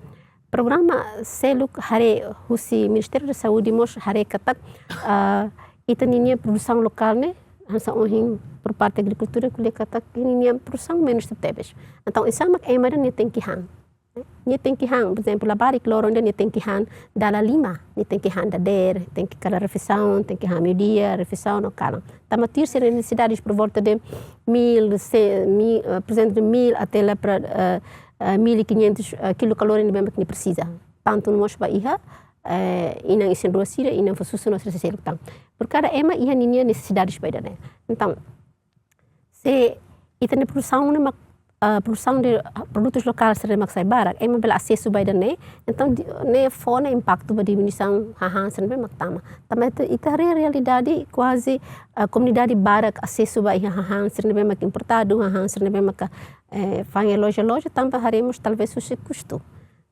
programa seluk haree husi Ministériu da Saúde mós haree katak, ah, ita-ninia produsaun lokál ne'e, hanesan ohin por parte agrikultura ko'alia katak ita-ninia produsaun menus tebetebes. Entaun, oinsá mak ema ida-ne'e tenke han. Nia tenke han, por ezemplu, labarik loron ida nia tenke han dala lima, nia tenke han dadeer, tenke kalan refeisaun, tenke han meiudia, refeisaun no kalan. Tanba tuir sira-nia nesesidades por volta de mil, se-, mi-, eh, por ezemplu, de mil até lá para, eh, eh, mil e quinhentos, eh, kilokalori ne'ebé mak nia presiza. Tantu mós ba iha, eh, inan isin-rua sira, inan fó susu no sira seluk tan. Por kada ema iha ninia nesesidades ba ida-ne'e. Entaun, se ita-nia produsaun ne'e mak, ah, produsaun de, ah, produtus lokál sira mak sai barak, ema bele asesu ba ida-ne'e, entaun di-, ne'e fó ona impaktu ba diminuisaun hahán sira ne'ebé mak tama. Tanba ita, ita haree realidade kuaze, ah, komunidade barak asesu ba iha hahán sira ne'ebé mak importadu, hahán sira ne'ebé mak, eh, fa'an iha loja-loja, tanba haree mós talvés husi kustu.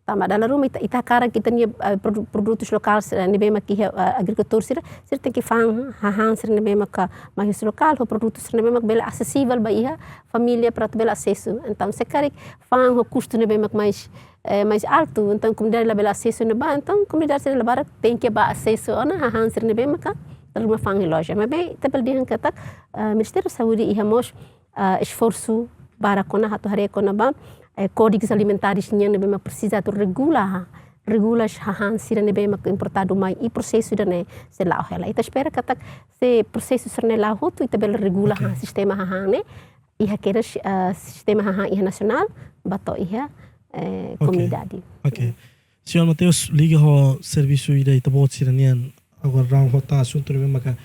Tanba dala ruma ita, ita hakarak ita-nia, eh, produ-, produtus lokál sira ne'ebé mak iha, eh, agrikultór sira, sira tenke fa'an hahán sira ne'ebé mak mai husi lokál, ho produtus sira ne'ebé mak bele asesivel ba iha família para atu bele asesu. Entaun, se karik fa'an ho kustu ne'ebé mak mais, eh, mais altu, entaun komunidade labele asesu ne'ebá, entaun komunidade sira labarik tenke bá asesu ona hahán sira ne'ebé mak dala ruma fa'an iha loja. Maibé ita bele dehan katak, eh, Ministériu Saúde iha mós, ah, esforsu barak ona atu haree kona-ba, eh, kódigus alimentares nian ne'ebé mak presiza atu regula, regula hahán sira ne'ebé mak importadu mai i prosesu ida-ne'e sei la'o hela. Ita espera katak se prosesu sira-ne'e la'o hotu ita bele regula, oke, ha, sistema hahán ne'e, iha kedas, ah, sistema hahán iha nasionál, ba to'o iha, eh, oke, komunidade. Oke. Señór Mateus, liga ho servisu ida ita-boot sira-nian, agora daudaun ho tan asuntu ne'ebé maka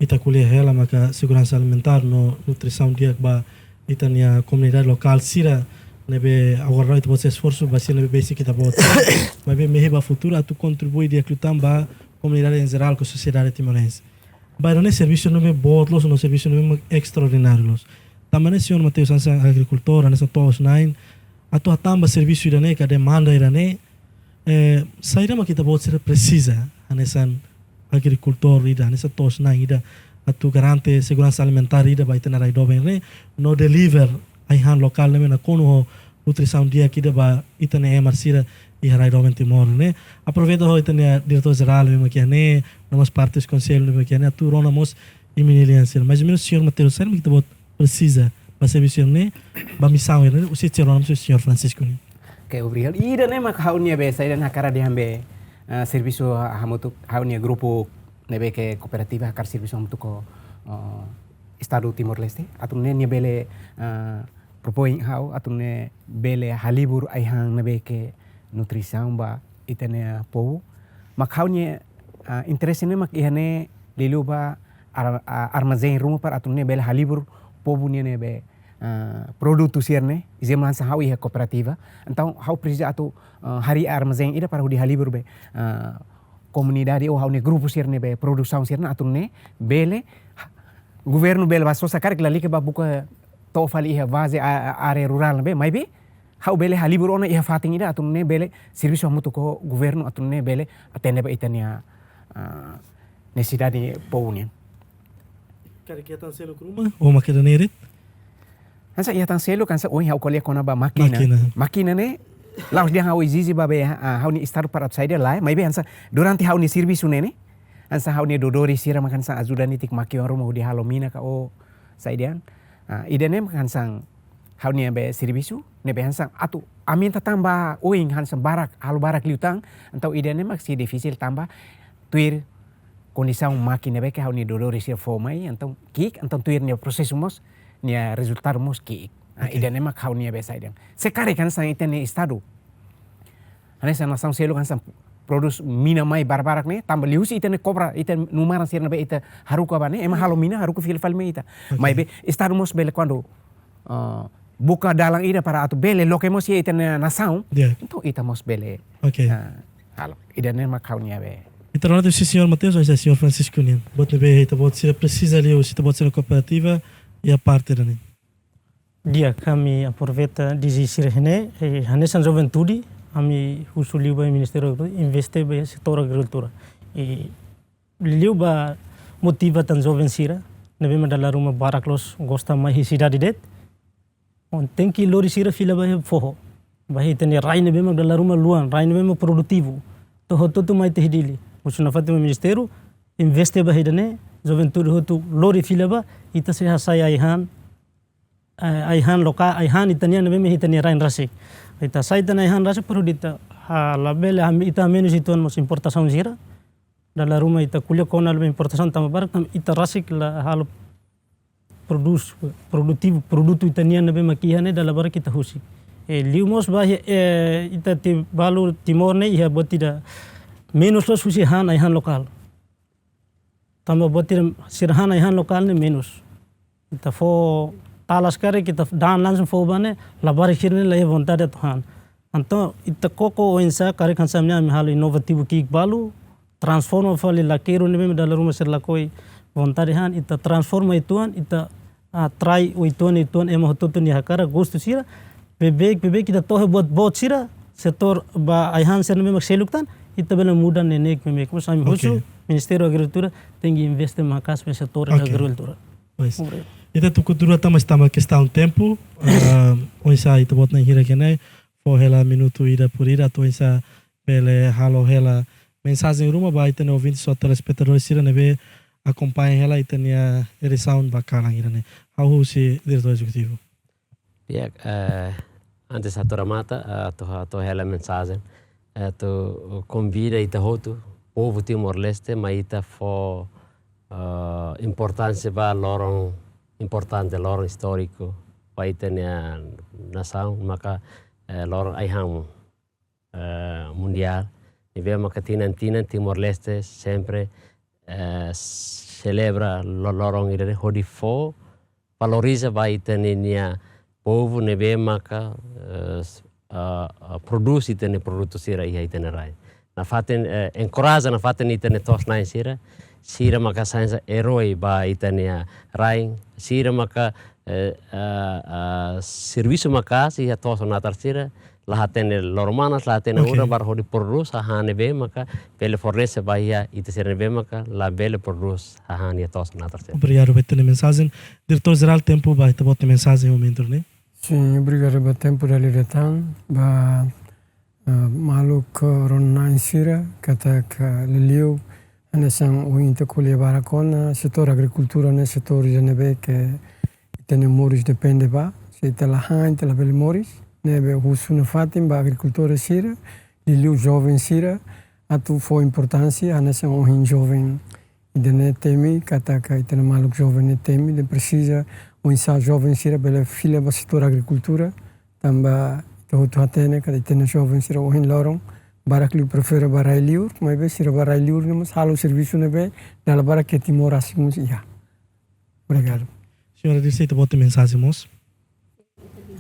ita ko'alia hela maka seguransa alimentár no nutrisaun di'ak ba ita-nia komunidade lokál sira ne'ebé agora daudaun ita-boot sei esforsu ba sira ne'ebé besik ita-boot. Maibé mehi ba futuru atu kontribui di'ak liután ba komunidade em geral ka sosiedade timorense. Ba ida-ne'e servisu ne'ebé boot loos no servisu ne'ebé mak estraordináriu loos. Tanba ne'e señór Mateus hanesan agrikultór, hanesan to'os-na'in, atu hatán ba servisu ida-ne'e ka demanda ida-ne'e, eh, saida mak ita-boot sira presiza, hanesan agrikultór ida, hanesan to'os-na'in ida, atu garante seguransa alimentár ida ba ita-nia rai doben ne'e, no deliver ai-han lokál ne'e nakonu ho nutrisaun di'ak ida ba ita-nia emar sira iha rai doben Timor ne'e. Aproveita ho ita-nia diretór jerál ne'ebé mak iha ne'e, no mós parte husi konsellu ne'ebé mak iha ne'e, atu rona mós imi-nia lian sira. Mais ou menus señór Mateus, saida mak ita-boot presiza ba servisu ne'e, ba misaun ne'e, husi señór, husi señór Francisco nian. Oke, obrigadu. Ida-ne'e mak ha'u-nia be, saida mak hakarak dehan be, eh, servisu ha-, hamutuk, ha'u-nia grupu ne'ebé ke kooperativa hakarak servisu hamutuk ho, eh, Estadu Timor-Leste. Atu nune'e nia bele, eh, propoin ha'u, atu nune'e bele halibur ai-han ne'ebé ke nutrisaun ba ita-nia povu. Mak ha'u-nia, ah, interese ne'e mak iha ne'e liuliu ba ar-, ah, armazén ruma para atu nune'e bele halibur povu nian ne'ebé, ah, produtu sira-ne'e, ezemplu hanesan ha'u iha kooperativa. Entaun ha'u presiza atu, ah, harii armazén ida para hodi halibur be, ah, komunidade ou ha'u-nia grupu sira ne'ebé produsaun sira-ne'e atu nune'e bele, governu bele bá sosa karik lalika bá buka to'o fali iha baze a-, a-, área rurál ne'ebé, maibé ha'u bele halibur ona iha fatin ida atu nune'e bele servisu hamutuk ho governu atu nune'e bele atende ba ita-nia, ah, nesesidade povu nian. Karik iha tan seluk ruma, ou mak ida-ne'e de'it? Hanesan iha tan seluk, hanesan ohin ha'u ko'alia kona-ba mákina. Mákina. Mákina ne'e, la'ós dehan ha'u ezije ba be, ah, ha'u-nia estadu para atu sai de'it, lae, maibé hanesan durante ha'u-nia servisu ne'e ne'e, hanesan ha'u-nia dodori sira mak hanesan ajuda netik mákina ruma hodi halo mina ka ou sai de'it. Ah, ida-ne'e mak hanesan ha'u-nia be servisu, ne'ebé hanesan atu aumenta tan ba oin hanesan barak, halo barak liután, entaun ida-ne'e mak sei difisil tanba tuir kondisaun mákina ne'ebé ke ha'u-nia dodori sira fó mai, entaun ki'ik, entaun tuir nia prosesu mós, nia rezultadu mós ki'ik. Ah, oke. Ida-ne'e mak ha'u-nia be sai de'it. Se karik hanesan ita-nia estadu hanesan nasaun seluk hanesan prodús mina mai barbarak ne'e, tanba liuhusi ita-nia kobra, ita-nia uma-laran sira ne'ebé ita haruka ba ne'e, ema halo mina haruka fila fali mai ita. Oke. Maibé estadu mós bele kuandu, ah, buka dalan ida para atu bele loke mós iha ita-nia nasaun. Ya. Entaun ita mós bele, oke, ah, halo. Ida-ne'e mak ha'u-nia be. Ita rona husi señór Mateus, oinsá señór Francisco nian? Buat ne'ebé ita-boot sira presiza liu husi ita-boot sira-nia kooperativa iha parte ida-ne'e. Di'ak, ami aproveita dezde sira ne'e, eh, hanesan juventude, ami husu liu ba Ministériu Agrikultura, investe ba setór agrikultura. Eh, liuliu ba motiva tan joven sira, ne'ebé mak dala ruma barak loos gosta mai iha sidade de'it. Entaun tenke lori sira fila ba iha foho. Ba iha ita-nia rai ne'ebé mak dala ruma luan, rai ne'ebé mak produtivu. To'o hotu-hotu mai to'o iha Dili. Husu nafatin ba ministériu, investe ba ida-ne'e, juventude hotu lori fila ba, ita sei hasai ai-han, eh, ai-han loka-, ai-han ita-nian ne'ebé mak iha ita-nia rain rasik. Ita hasai ita-nia ai-han rasik, para ita, ah, labele, ah, ita menus uitoan mós importasaun sira. Dala ruma ita ko'alia kona-ba importasaun tanba barak, tanba ita rasik la halo prodús, produtivu, produtu ita-nian ne'ebé mak iha ne'e dala barak ita husik. Eh, liu mós ba, eh, ita ti balu Timor ne'e iha buat ida menus loos husi han, ai-han lokál. Tanba buat ida sira han, ai-han lokál ne'e menus. Ita fó talas karik, ita da'an langsung fó ba ne'e, labarik sira ne'e la iha vontade atu han. Entaun, ita koko oinsá karik hanesan ami halo inovativu ki'ik balu, transforma fali lakeru ne'ebé mak dala ruma sira lakohi vontade han, ita transforma uitoan, ita atrai uitoan, uitoan ema hotu-hotu nia hakarak, gostu sira, beibeik, beibeik ita to'o iha buat boot sira, setór ba ai-han sira ne'ebé mak seluk tan, ita bele muda neineik beibeik. Mós ami, oke, husu Ministériu Agrikultura tenke investe maka'as ba setór, oke, agrikultura. Pois. Obrigadu. Ita tuku dura tan, mas tanba kestaun tempu, ah, oinsá ita-boot na'in hira ke ne'e, fó hela minutu ida por ida, atu oinsá bele halo hela mensajen ruma ba ita-nia ouvinte, ou telespetadór sira ne'ebé akompaña hela ita-nia edisaun ba kalan ida-ne'e. Ha'u husu diretór ezekutivu. Di'ak, eh, antes atu remata, eh, atu, atu hela mensajen, eh, atu konvida ita hotu, povu Timor-Leste, mai ita fó, eh, importánsia ba loron importante, loron istóriku ba ita-nia nasaun, maka, eh, loron ai-han, eh, mundiál. Ne'ebé maka tinan-tinan Timor-Leste sempre, eh, selebra lo-, loron ida-ne'e hodi fó valoriza ba ita-nia povu ne'ebé maka, eh, s-, ah, ah, prodús ita-nia produtu sira iha ita-nia rai. Nafatin, eh, enkoraja nafatin ita-nia to'os-na'in sira, sira maka sai hanesan erói ba ita-nia rain, sira maka, eh, ah, ah, servisu maka'as iha to'os no natar sira, la hatene loro-manas, la hatene, oke, udan, para hodi prodús hahán ne'ebé maka bele fornese ba iha ita sira ne'ebé maka labele prodús hahán iha to'os no natar sira. Obrigadu ba ita-nia mensajen. Diretór Jerál, tempu ba ita-boot nia mensajen momentu ne'e. Sin, obrigadu ba tempu dala ida tan, ba, ah, maluk, ah, rona-na'in sira, katak liuliu hanesan ohin ita ko'alia barak ona, setór agrikultura ne'e setór ida ne'ebé ke ita-nia moris depende ba, se ita la han, ita labele moris, ne'ebé husu nafatin ba agrikultór sira, liuliu joven sira, atu fó importánsia, hanesan ohin joven ida-ne'e temi, katak ita-nia maluk joven ne'e temi, ita presiza oinsá joven sira bele fila ba setór agrikultura, tanba ita hotu hatene katak ita-nia joven sira ohin loron barak liu prefere ba rai-liur, maibé sira ba rai-liur ne'e mós halo servisu ne'ebé dala barak ke Timor rasik mós iha. Obrigadu. Señora Dilce, ita-boot nia mensajen mós.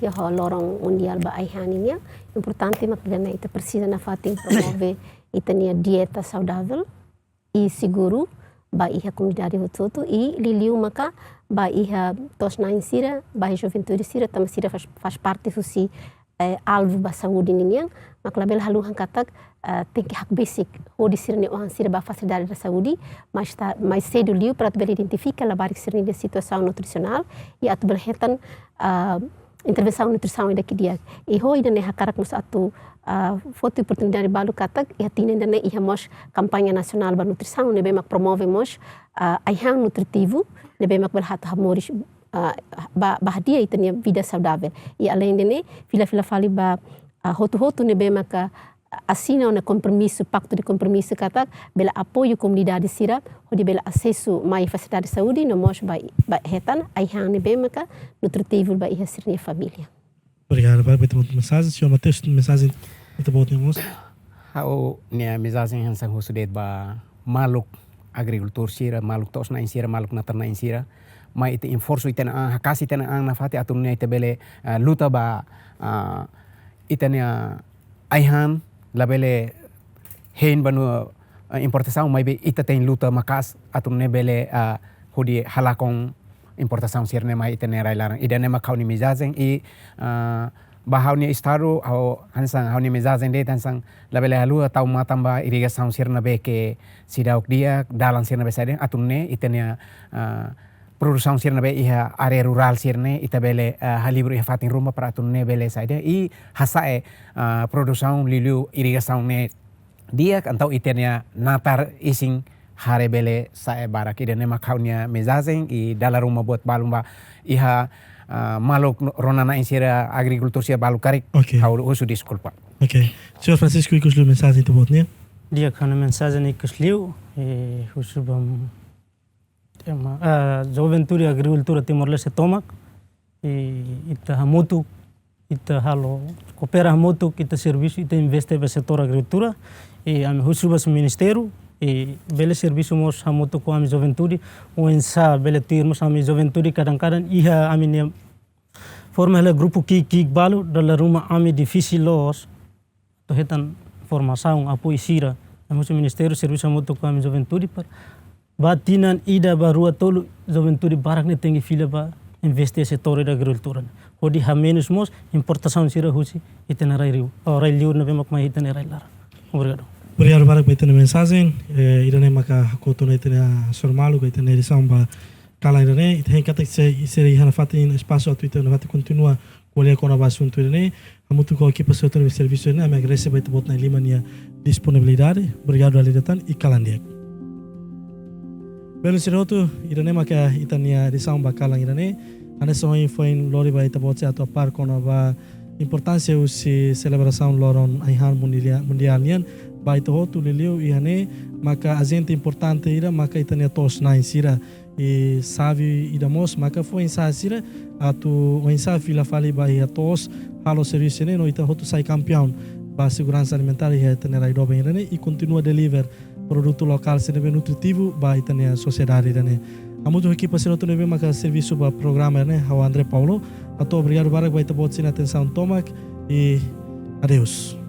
Iha loron mundiál ba ai-han nian, importante mak ida-ne'e, ita presiza nafatin promove ita-nia dieta saudável i seguru, ba iha komunidade hotu-hotu, i liuliu maka ba iha to'os-na'in sira, ba iha juventude sira, tanba sira faz, faz parte husi, eh, alvu ba saúde ninian, mak labele haluha katak, eh, tenke hakbesik hodi sira-nia oan sira ba fasilidade da saúde, mais ta, mais sedu liu para atu bele identifika labarik sira-nia situasaun nutrisionál, i atu bele hetan, ah, intervensaun nutrisaun ida ke di'ak. I ho ida-ne'e hakarak mós atu, ah, foti oportunidade balu katak, iha tinan ida-ne'e iha mós kampaña nasionál ba nutrisaun, ne'ebé mak promove mós, ah, ai-han nutritivu, ne'ebé mak bele atu hamoris, ah, ba, ba hadi'a ita-nia vida saudavel. I alende ne'e, fila-fila fali ba, ah, hotu-hotu ne'ebé maka asina ona kompromisu, paktu de kompromisu katak, bele apoiu komunidade sira, hodi bele asesu mai fasilidade saúde, no mós ba, ba hetan ai-han ne'ebé maka nutritivu ba iha sira-nia família. Obrigadu barak ba ita-boot nia mensajen. Señór Mateus, mensajen ita-boot nia mós? Ha'u-nia mensajen hanesan husu de'it ba maluk agrikultór sira, maluk to'os-na'in sira, maluk natar-na'in sira. Mai ita esforsu ita-nia an, hakasi ita-nia an nafatin atu nune'e ita bele, eh, luta ba, eh, ita-nia ai-han, labele hein ba no, eh, importasaun, maibé ita tenke luta maka'as atu nune'e bele, eh, hodi halakon importasaun sira-ne'e mai ita-nia rai-laran. Ida-ne'e mak ha'u-nia mensajen i, eh, ba ha'u-nia estadu, ha'u hanesan ha'u-nia mensajen de'it hanesan labele haluha tau matan ba irrigasaun sira ne'ebé ke seidauk di'ak, dalan sira ne'ebé saida, atu nune'e ita-nia, eh, produsaun sira ne'ebé iha área rurál sira-ne'e, ita bele, eh, halibur iha fatin ruma para atu nune'e bele saida, i hasa'e, eh, produsaun liuliu irrigasaun ne'e di'ak, entaun ita-nia natar isin hare bele sa'e barak. Ida-ne'e mak ha'u-nia mensajen, i dala ruma buat balun ba iha, eh, maluk no-, rona-na'in sira agrikultór sira balu karik, Oke. ha'u husu deskulpa. Oke. Señór Francisco, ikus liu mensajen ita-boot nian? Di'ak, ha'u-nia mensajen ikus liu, eh, husu ba ema, ah, juventude agrikultura Timor-Leste tomak, i ita hamutuk, ita halo, koopera hamutuk, ita servisu, ita investe ba setór agrikultura, i ami husu ba ministériu, i bele servisu mós hamutuk ho ami juventude, oinsá bele tuir mós ami juventude kadang-kadang iha ami-nia forma hela grupu ki'ik-ki'ik balu, dala ruma ami difisil loos atu hetan formasaun, apoiu sira. Ami husu ministériu servisu hamutuk ho ami juventude para ba tinan ida, ba rua, tolu, juventude barak ne'e tenke fila ba investe setór ida agrikultura ne'e. Hodi hamenus mós importasaun sira husi ita-nia rai-liur, oh, rai-liur ne'ebé mak mai ita-nia rai-laran. Obrigadu. Obrigadu barak ba ita-nia mensajen. Eh, ida-ne'e maka hakotu ona ita-nia, ah, señór maluk, ita-nia edisaun ba kalan ida-ne'e. Ita hein katak sei, sei iha nafatin espasu atu ita nafatin kontinua ko'alia kona-ba asuntu ida-ne'e. Hamutuk ho ekipa sira hotu ne'ebé servisu ida-ne'e, ami agradese ba ita-boot na'in-lima nia disponibilidade. Obrigadu dala ida tan i kalan di'ak. Belun sira hotu, ida-ne'e maka ita-nia edisaun ba kalan ida-ne'e. Hanesan ohin foin lori ba ita-boot sira atu apár kona-ba importánsia husi selebrasaun loron ai-han mundia-, mundiál nian. Ba ita hotu liuliu iha ne'e maka ajente importante ida maka ita-nia to'os-na'in sira. I xave ida mós maka fó ensaia sira atu oinsá fila fali ba iha to'os, halo servisu ne'e no ita hotu sai kampiaun ba seguransa alimentár iha ita-nia rai doben ida-ne'e i kontinua deliver produtu lokál sira ne'ebé nutritivu ba ita-nia sosiedade ida-ne'e. Hamutuk ho ekipa sira hotu ne'ebé maka servisu ba programa ne'e, ha'u André Paulo. Hato'o obrigadu barak ba ita-boot sira-nia atensaun tomak i adeus.